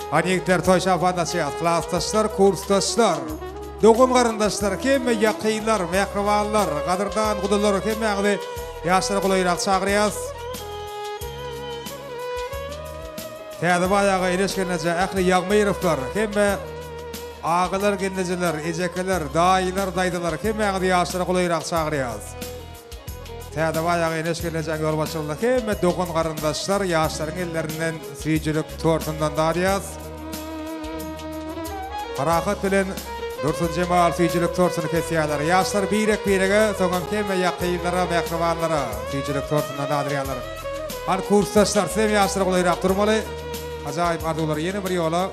Hany ýigitler toý şapan açýas. Klasdaşlar, kursdaşlar, dogan garyndaşlar, hemme ýakynlar, mähribanlar, gadyrdan gudalar hemmäňizi ýaşlara golaýrak çagyrýas. Täzebaý aga Eneş gelneje ähli Ýagmyrowlar hemme agalar gelnejeler ejekeler daýylar daýzalar hemmäňizi ýaşlara golaýrak çagyrýas. Täzebaý aga Eneş gelnejäň ýolbaşçylygynda hemme dogan garyndaşlar ýaşlaryň ellerinden süýjülik tortundan dadýas. Parahat bilen Dursunjemal süýjülik tortuny kesýärler. Ýaşlar birek-birege, soňam hemme ýakynlara, mähribanlara süýjülik tortundan dadyrýarlar. Hany kursdaşlar, sizem ýaşlara golaýrak durmaly. Ajaýyp arzuwlary ýene bir ýola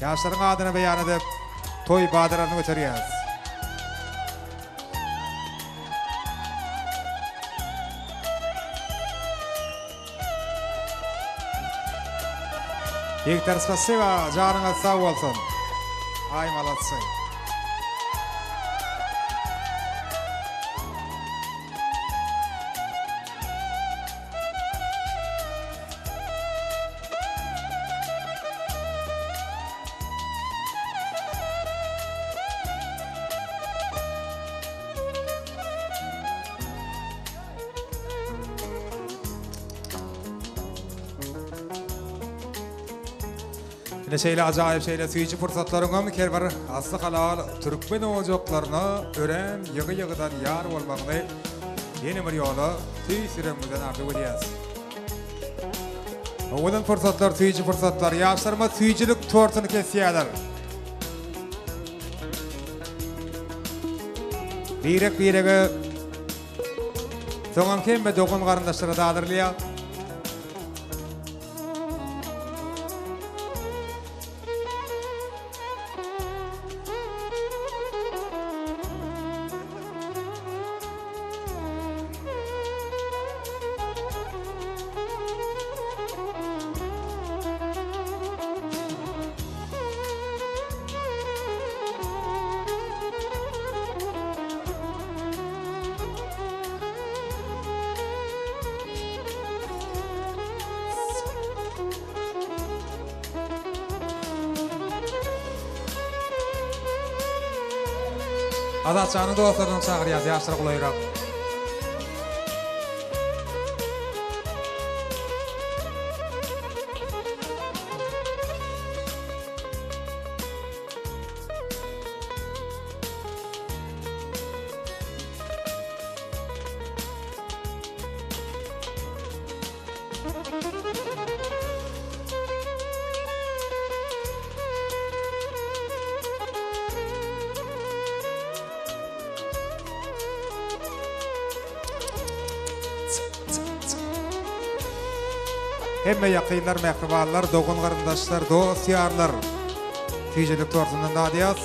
ýaşlaryň adyna beýan edip, toý badalaryny göterýäris. Ýigitler spasiba janyňyz sag bolsun. Aý malatsy. Ine şeýle ajaýyp şeýle süýji pursatlaryňam her bir asly halal türkmen ojaklaryna örän ýygy-ýygydan ýar bolmagyny ýene bir ýola tüýs ýüregimizden arzuw edýäs. Owadan pursatlar, süýji pursatlar. Ýaşlarymyz süýjülik tortuny kesýärler. Birek-birege soňam hemme dogan-garyndaşlara dadyrylýar. Azatjanyň dostlaryny çagyrýas ýaşlar golaýrak. Hemme ýakynlar, mähribanlar, dogan-garyndaşlar, dost-ýarlar süýjülik tortundan dadýas.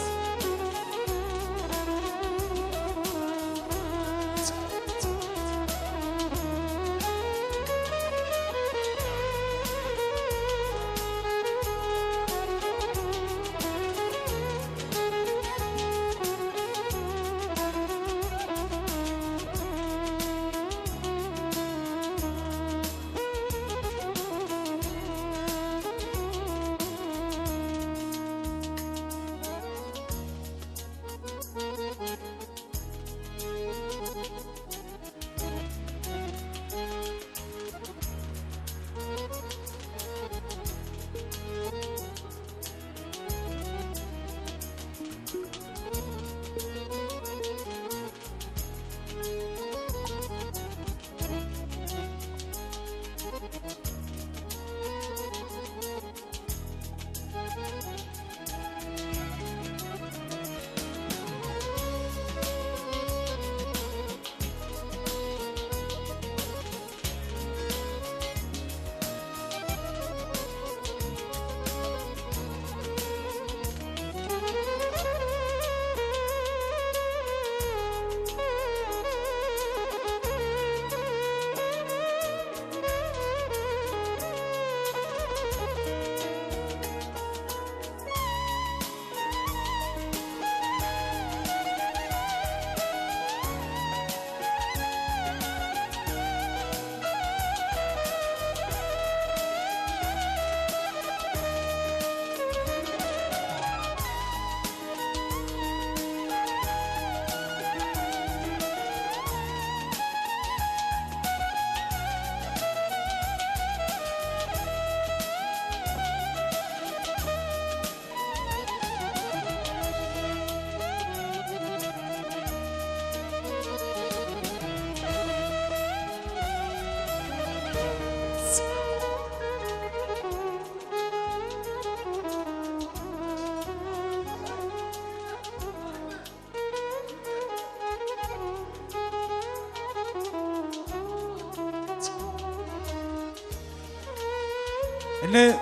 Indi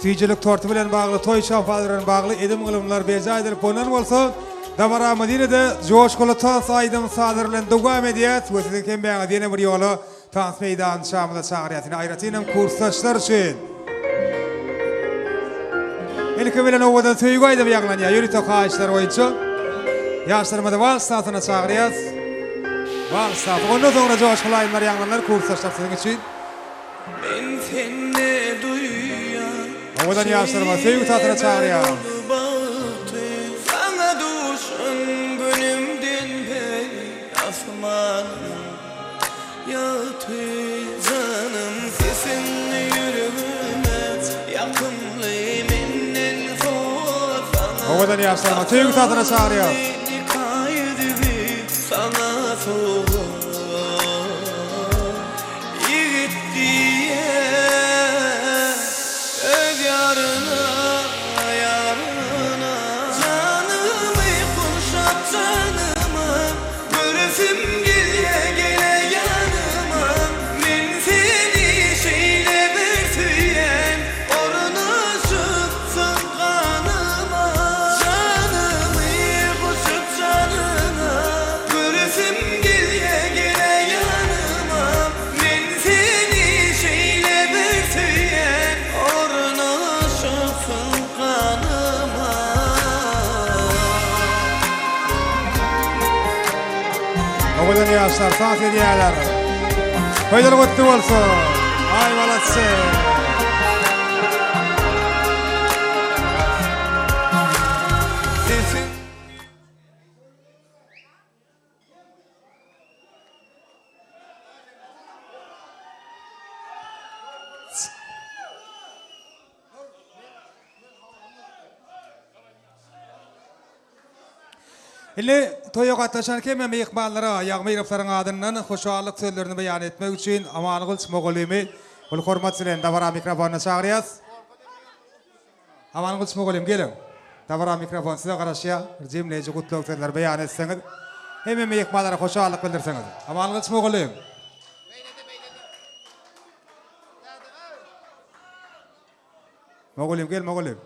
süýjülik torty bilen bagly, toý şapagy bilen bagly edim-gylymlar berjaý edilip bolan bolsa, dabaramyz ýene-de joşguly tans aýdym-sazlar bilen dowam edýär we siziň hemmäňizi ýene bir ýola tans meýdançamyza çagyrýas. Indi aýratynam kursdaşlar üçin. Ilki bilen owadan söýgi aýdymy ýaňlanýar ýörite haýyşlar boýunça. Ýaşlarymyzy wals tansyna çagyrýas. Wals tansy. Ondan soňra joşguly aýdymlar ýaňlanar kursdaşlar siziň üçin. Men sende duýýan Owadan ýaşlarymyzy söýgi tansyna çagyrýas. Saňa duşan günümden bäri asmanym Ýagty janym sesiň ýüregime ýakymly mende. Owadan ýaşlaryňy söýgi sazyna çagyrýas. Nika ýüzügi saňa sowgat Ýigit diýer öz ýaryna, ýaryna. Janymy gurşap janyma, Göresim gelýä gele ýanyma. Men seni şeýle bir söýýän, Ornaşypsyň ganyma. Janymy goşup janyňa, Göresim gelýä gele ýanyma. Men seni şeýle bir söýýän, Ornaşypsyň ganyma. Owadan ýaşlar saz edýärler. Toýlar gutly bolsun. Aý malatçy. Sesiň Indi toýa gatnaşan hemme myhmanlara Ýagmyrowylaryň adyndan hoşallyk sözlerini beýan etmek üçin Amangylyç mugallymy uly hormat bilen dabara mikrofonyna çagyrýas. Amangylyç mugallym geliň. Dabara mikrofon size garaşýar. Bir jemleýji gutlag sözleri beýan etseňiz, hemme myhmanlara hoşallyk bildirseňiz. Amangylyç mugallym. Mugallym gel mugallym.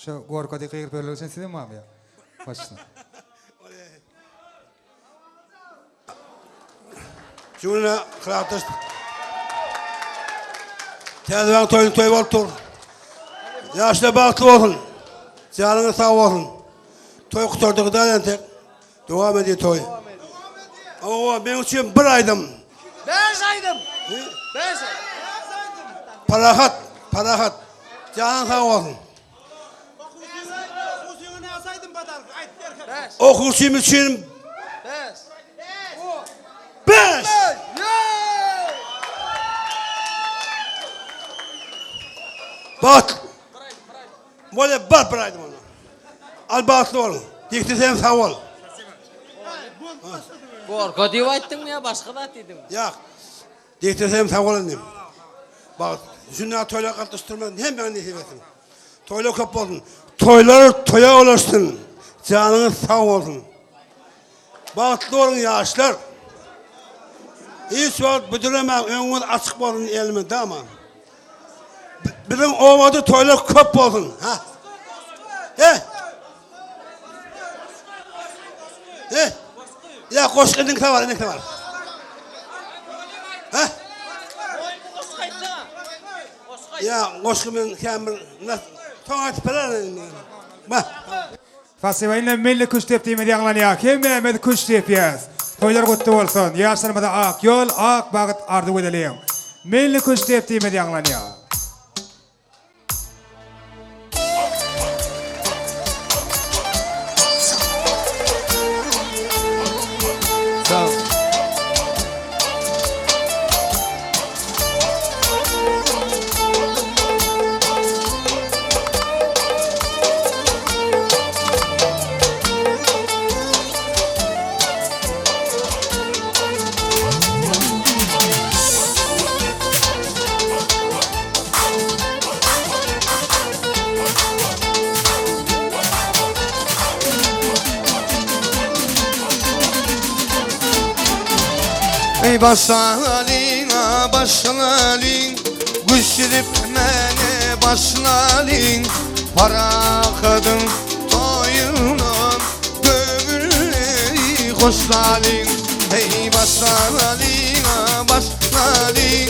Şu gorka diýip gygyryp ýörler üçin sizem barmy ýa? Başla. Şuna kıraatdaş Täze toýuň toý bolup dur. Ýaşlar bagtly bolsun. Janyňyz sag bolsun. Toý gutardygy däl entek. Dowam edýär toý. Owa, meň üçin bir aýdym. Bäş aýdym. Bäş aýdym. Parahat, parahat. Janyň sag bolsun. Okuwçym üçin Bäş. Bäş. Bagt. Bolýa bar bir aýdym onda. Al bagtly boluň. Dikdi sen sag bol. Gorka diýip aýtdyňmy ýa başga zat diýdiňmi? Ýak. Dikdi sen sag bol indi. Bagt. Şunda toýlar gatnaşdyrmaň hemmäňe nesip etsin. Toýlar köp bolsun. Toýlar toýa ulaşsyn. Janyňyz sag bolsun. Bagtly boluň ýaşlar. Hiç wagt büdüremäň öňüňiz açyk bolsun elmydama. Biziň obada toýlar köp bolsun. Ha. He. He. Ya goşgy indi var, indi var. Ha? Ya goşgy men kämir soň aýtyp bererin. Ba. Spasiba indi milli küştdepdimiz ýaňlanýar. Hemmämiz küşt depýäs. Toýlar gutly bolsun. Ýaşlarymyza ak ýol, ak bagt arzuw edeliň. Milli küştdepdimiz ýaňlanýar. Sag. Ey başlalyň, a başlalyň, Güçsüzip mene başlalyň, Parahadyň toýuna göwünleri hoşlalyň. Ey başlalyň, a başlalyň,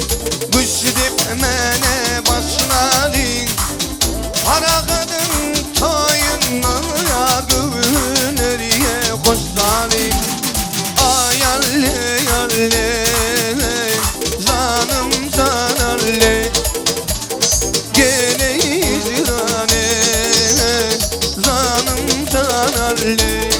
Güçsüzip mene başlalyň, Parahadyň toýuna göwünleri hoşlalyň. Ay alle, alle, canım can alle, Gele zirane, canım can alle.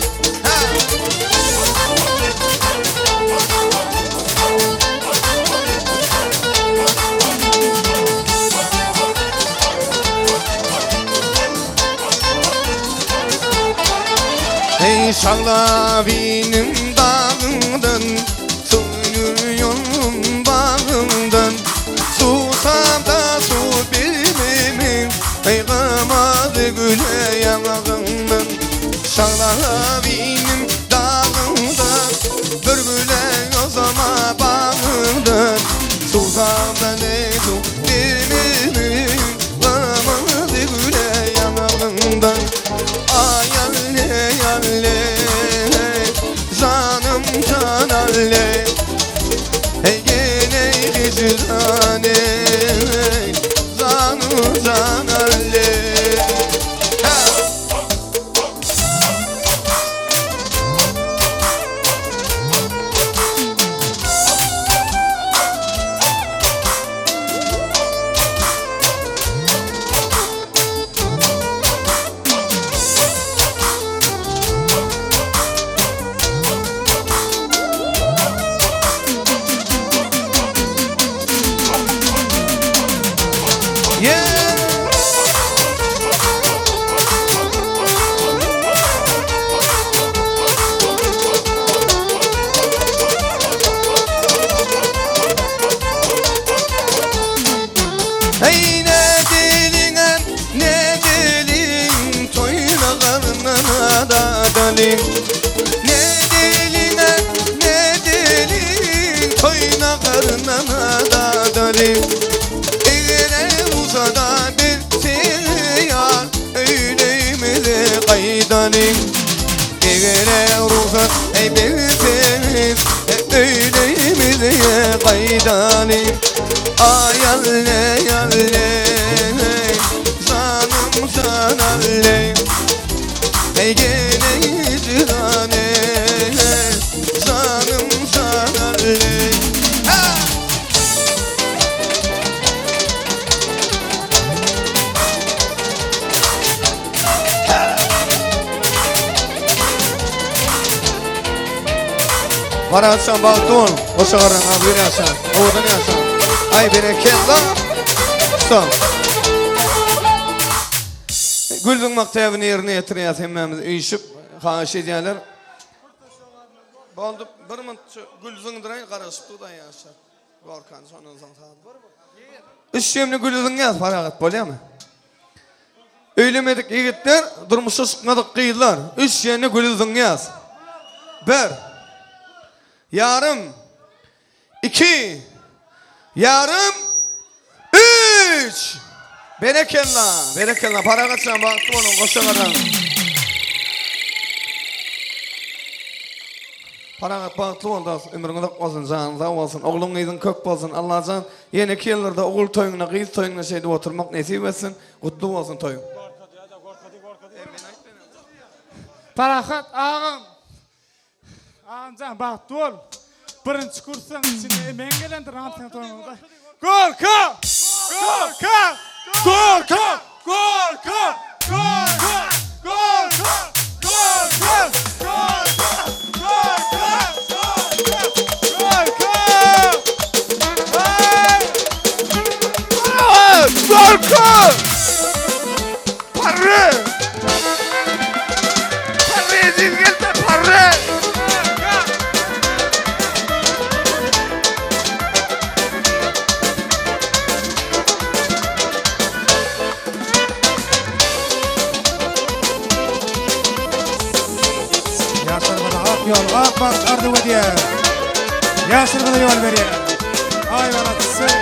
Şaglabiniň dagyndan Söýüyorum bagyndan Susam da su bilmemi Gaýgamazy güle ýaňagyndan Şaglabiniň dagyndan Bir güle ýozama bagyndan Susam da ne su bilmemi Gaýgamazy güle ýaňagyndan Ay alle alle Canım can alle Hey gene hicrane Canım can alle Ey ne diliňem ne diliň Toýlaganyna da daliň Ne diliňem ne diliň Toýlaganyna da daliň Eger uzada bilseň ýar Öýleýmize gaýdalyň Eger rugsat berseňiz Öýleýmize gaýdalyň Ay alle alle Canım can alle Ey gele hicrane Canım can alle Ha! Maraşan bagtly bol, goşa garan agzybir ýaşa, owadan ýaşa. Aý berekella. Ussam. Gül zyňmak däbini ýerine ýetirýäs hemmämiz üýşüp, haýyş edýärler. Boldy, bir minut şu gül zyňdyraýyn, garaşyp dur-da ýaşlar. Gorkan şondan soň saz. Üç ýemli gül zyňýas, parahat bolýamy? Öýlemedik ýigitler, durmuşa çykmadyk gyzlar, üç ýene güli zyňýas. Bir. Ýarym. Iki. Ýarym. Üç! Berekella, berekella, Parahatjan bagtly boluň, goşa garaň. Parahat bagtly bol dos, ömrüň uzak bolsun, janyň sag bolsun, ogluň gyzyň köp bolsun, Allajan ýeneki ýyllarda ogul toýuňda, gyz toýuňda şeýdip oturmak nesip etsin, gutly bolsun toýuň. Parahat agam Agamjan bagtly bol. Birinji kursdan içinde emegiň gelendir agam seň toýuňda. Gorka! Gorka! Gorka! Gorka! Gorka! Gorka! Gorka! Gorka! Gorka! Gorka! Gorka! Parre! Parre eziz gelse parre! Ýaşlarymyza ak ýol, ak bagt arzuw edýär. Ýaşlarymyza ýol berýär. Aý balaçysy.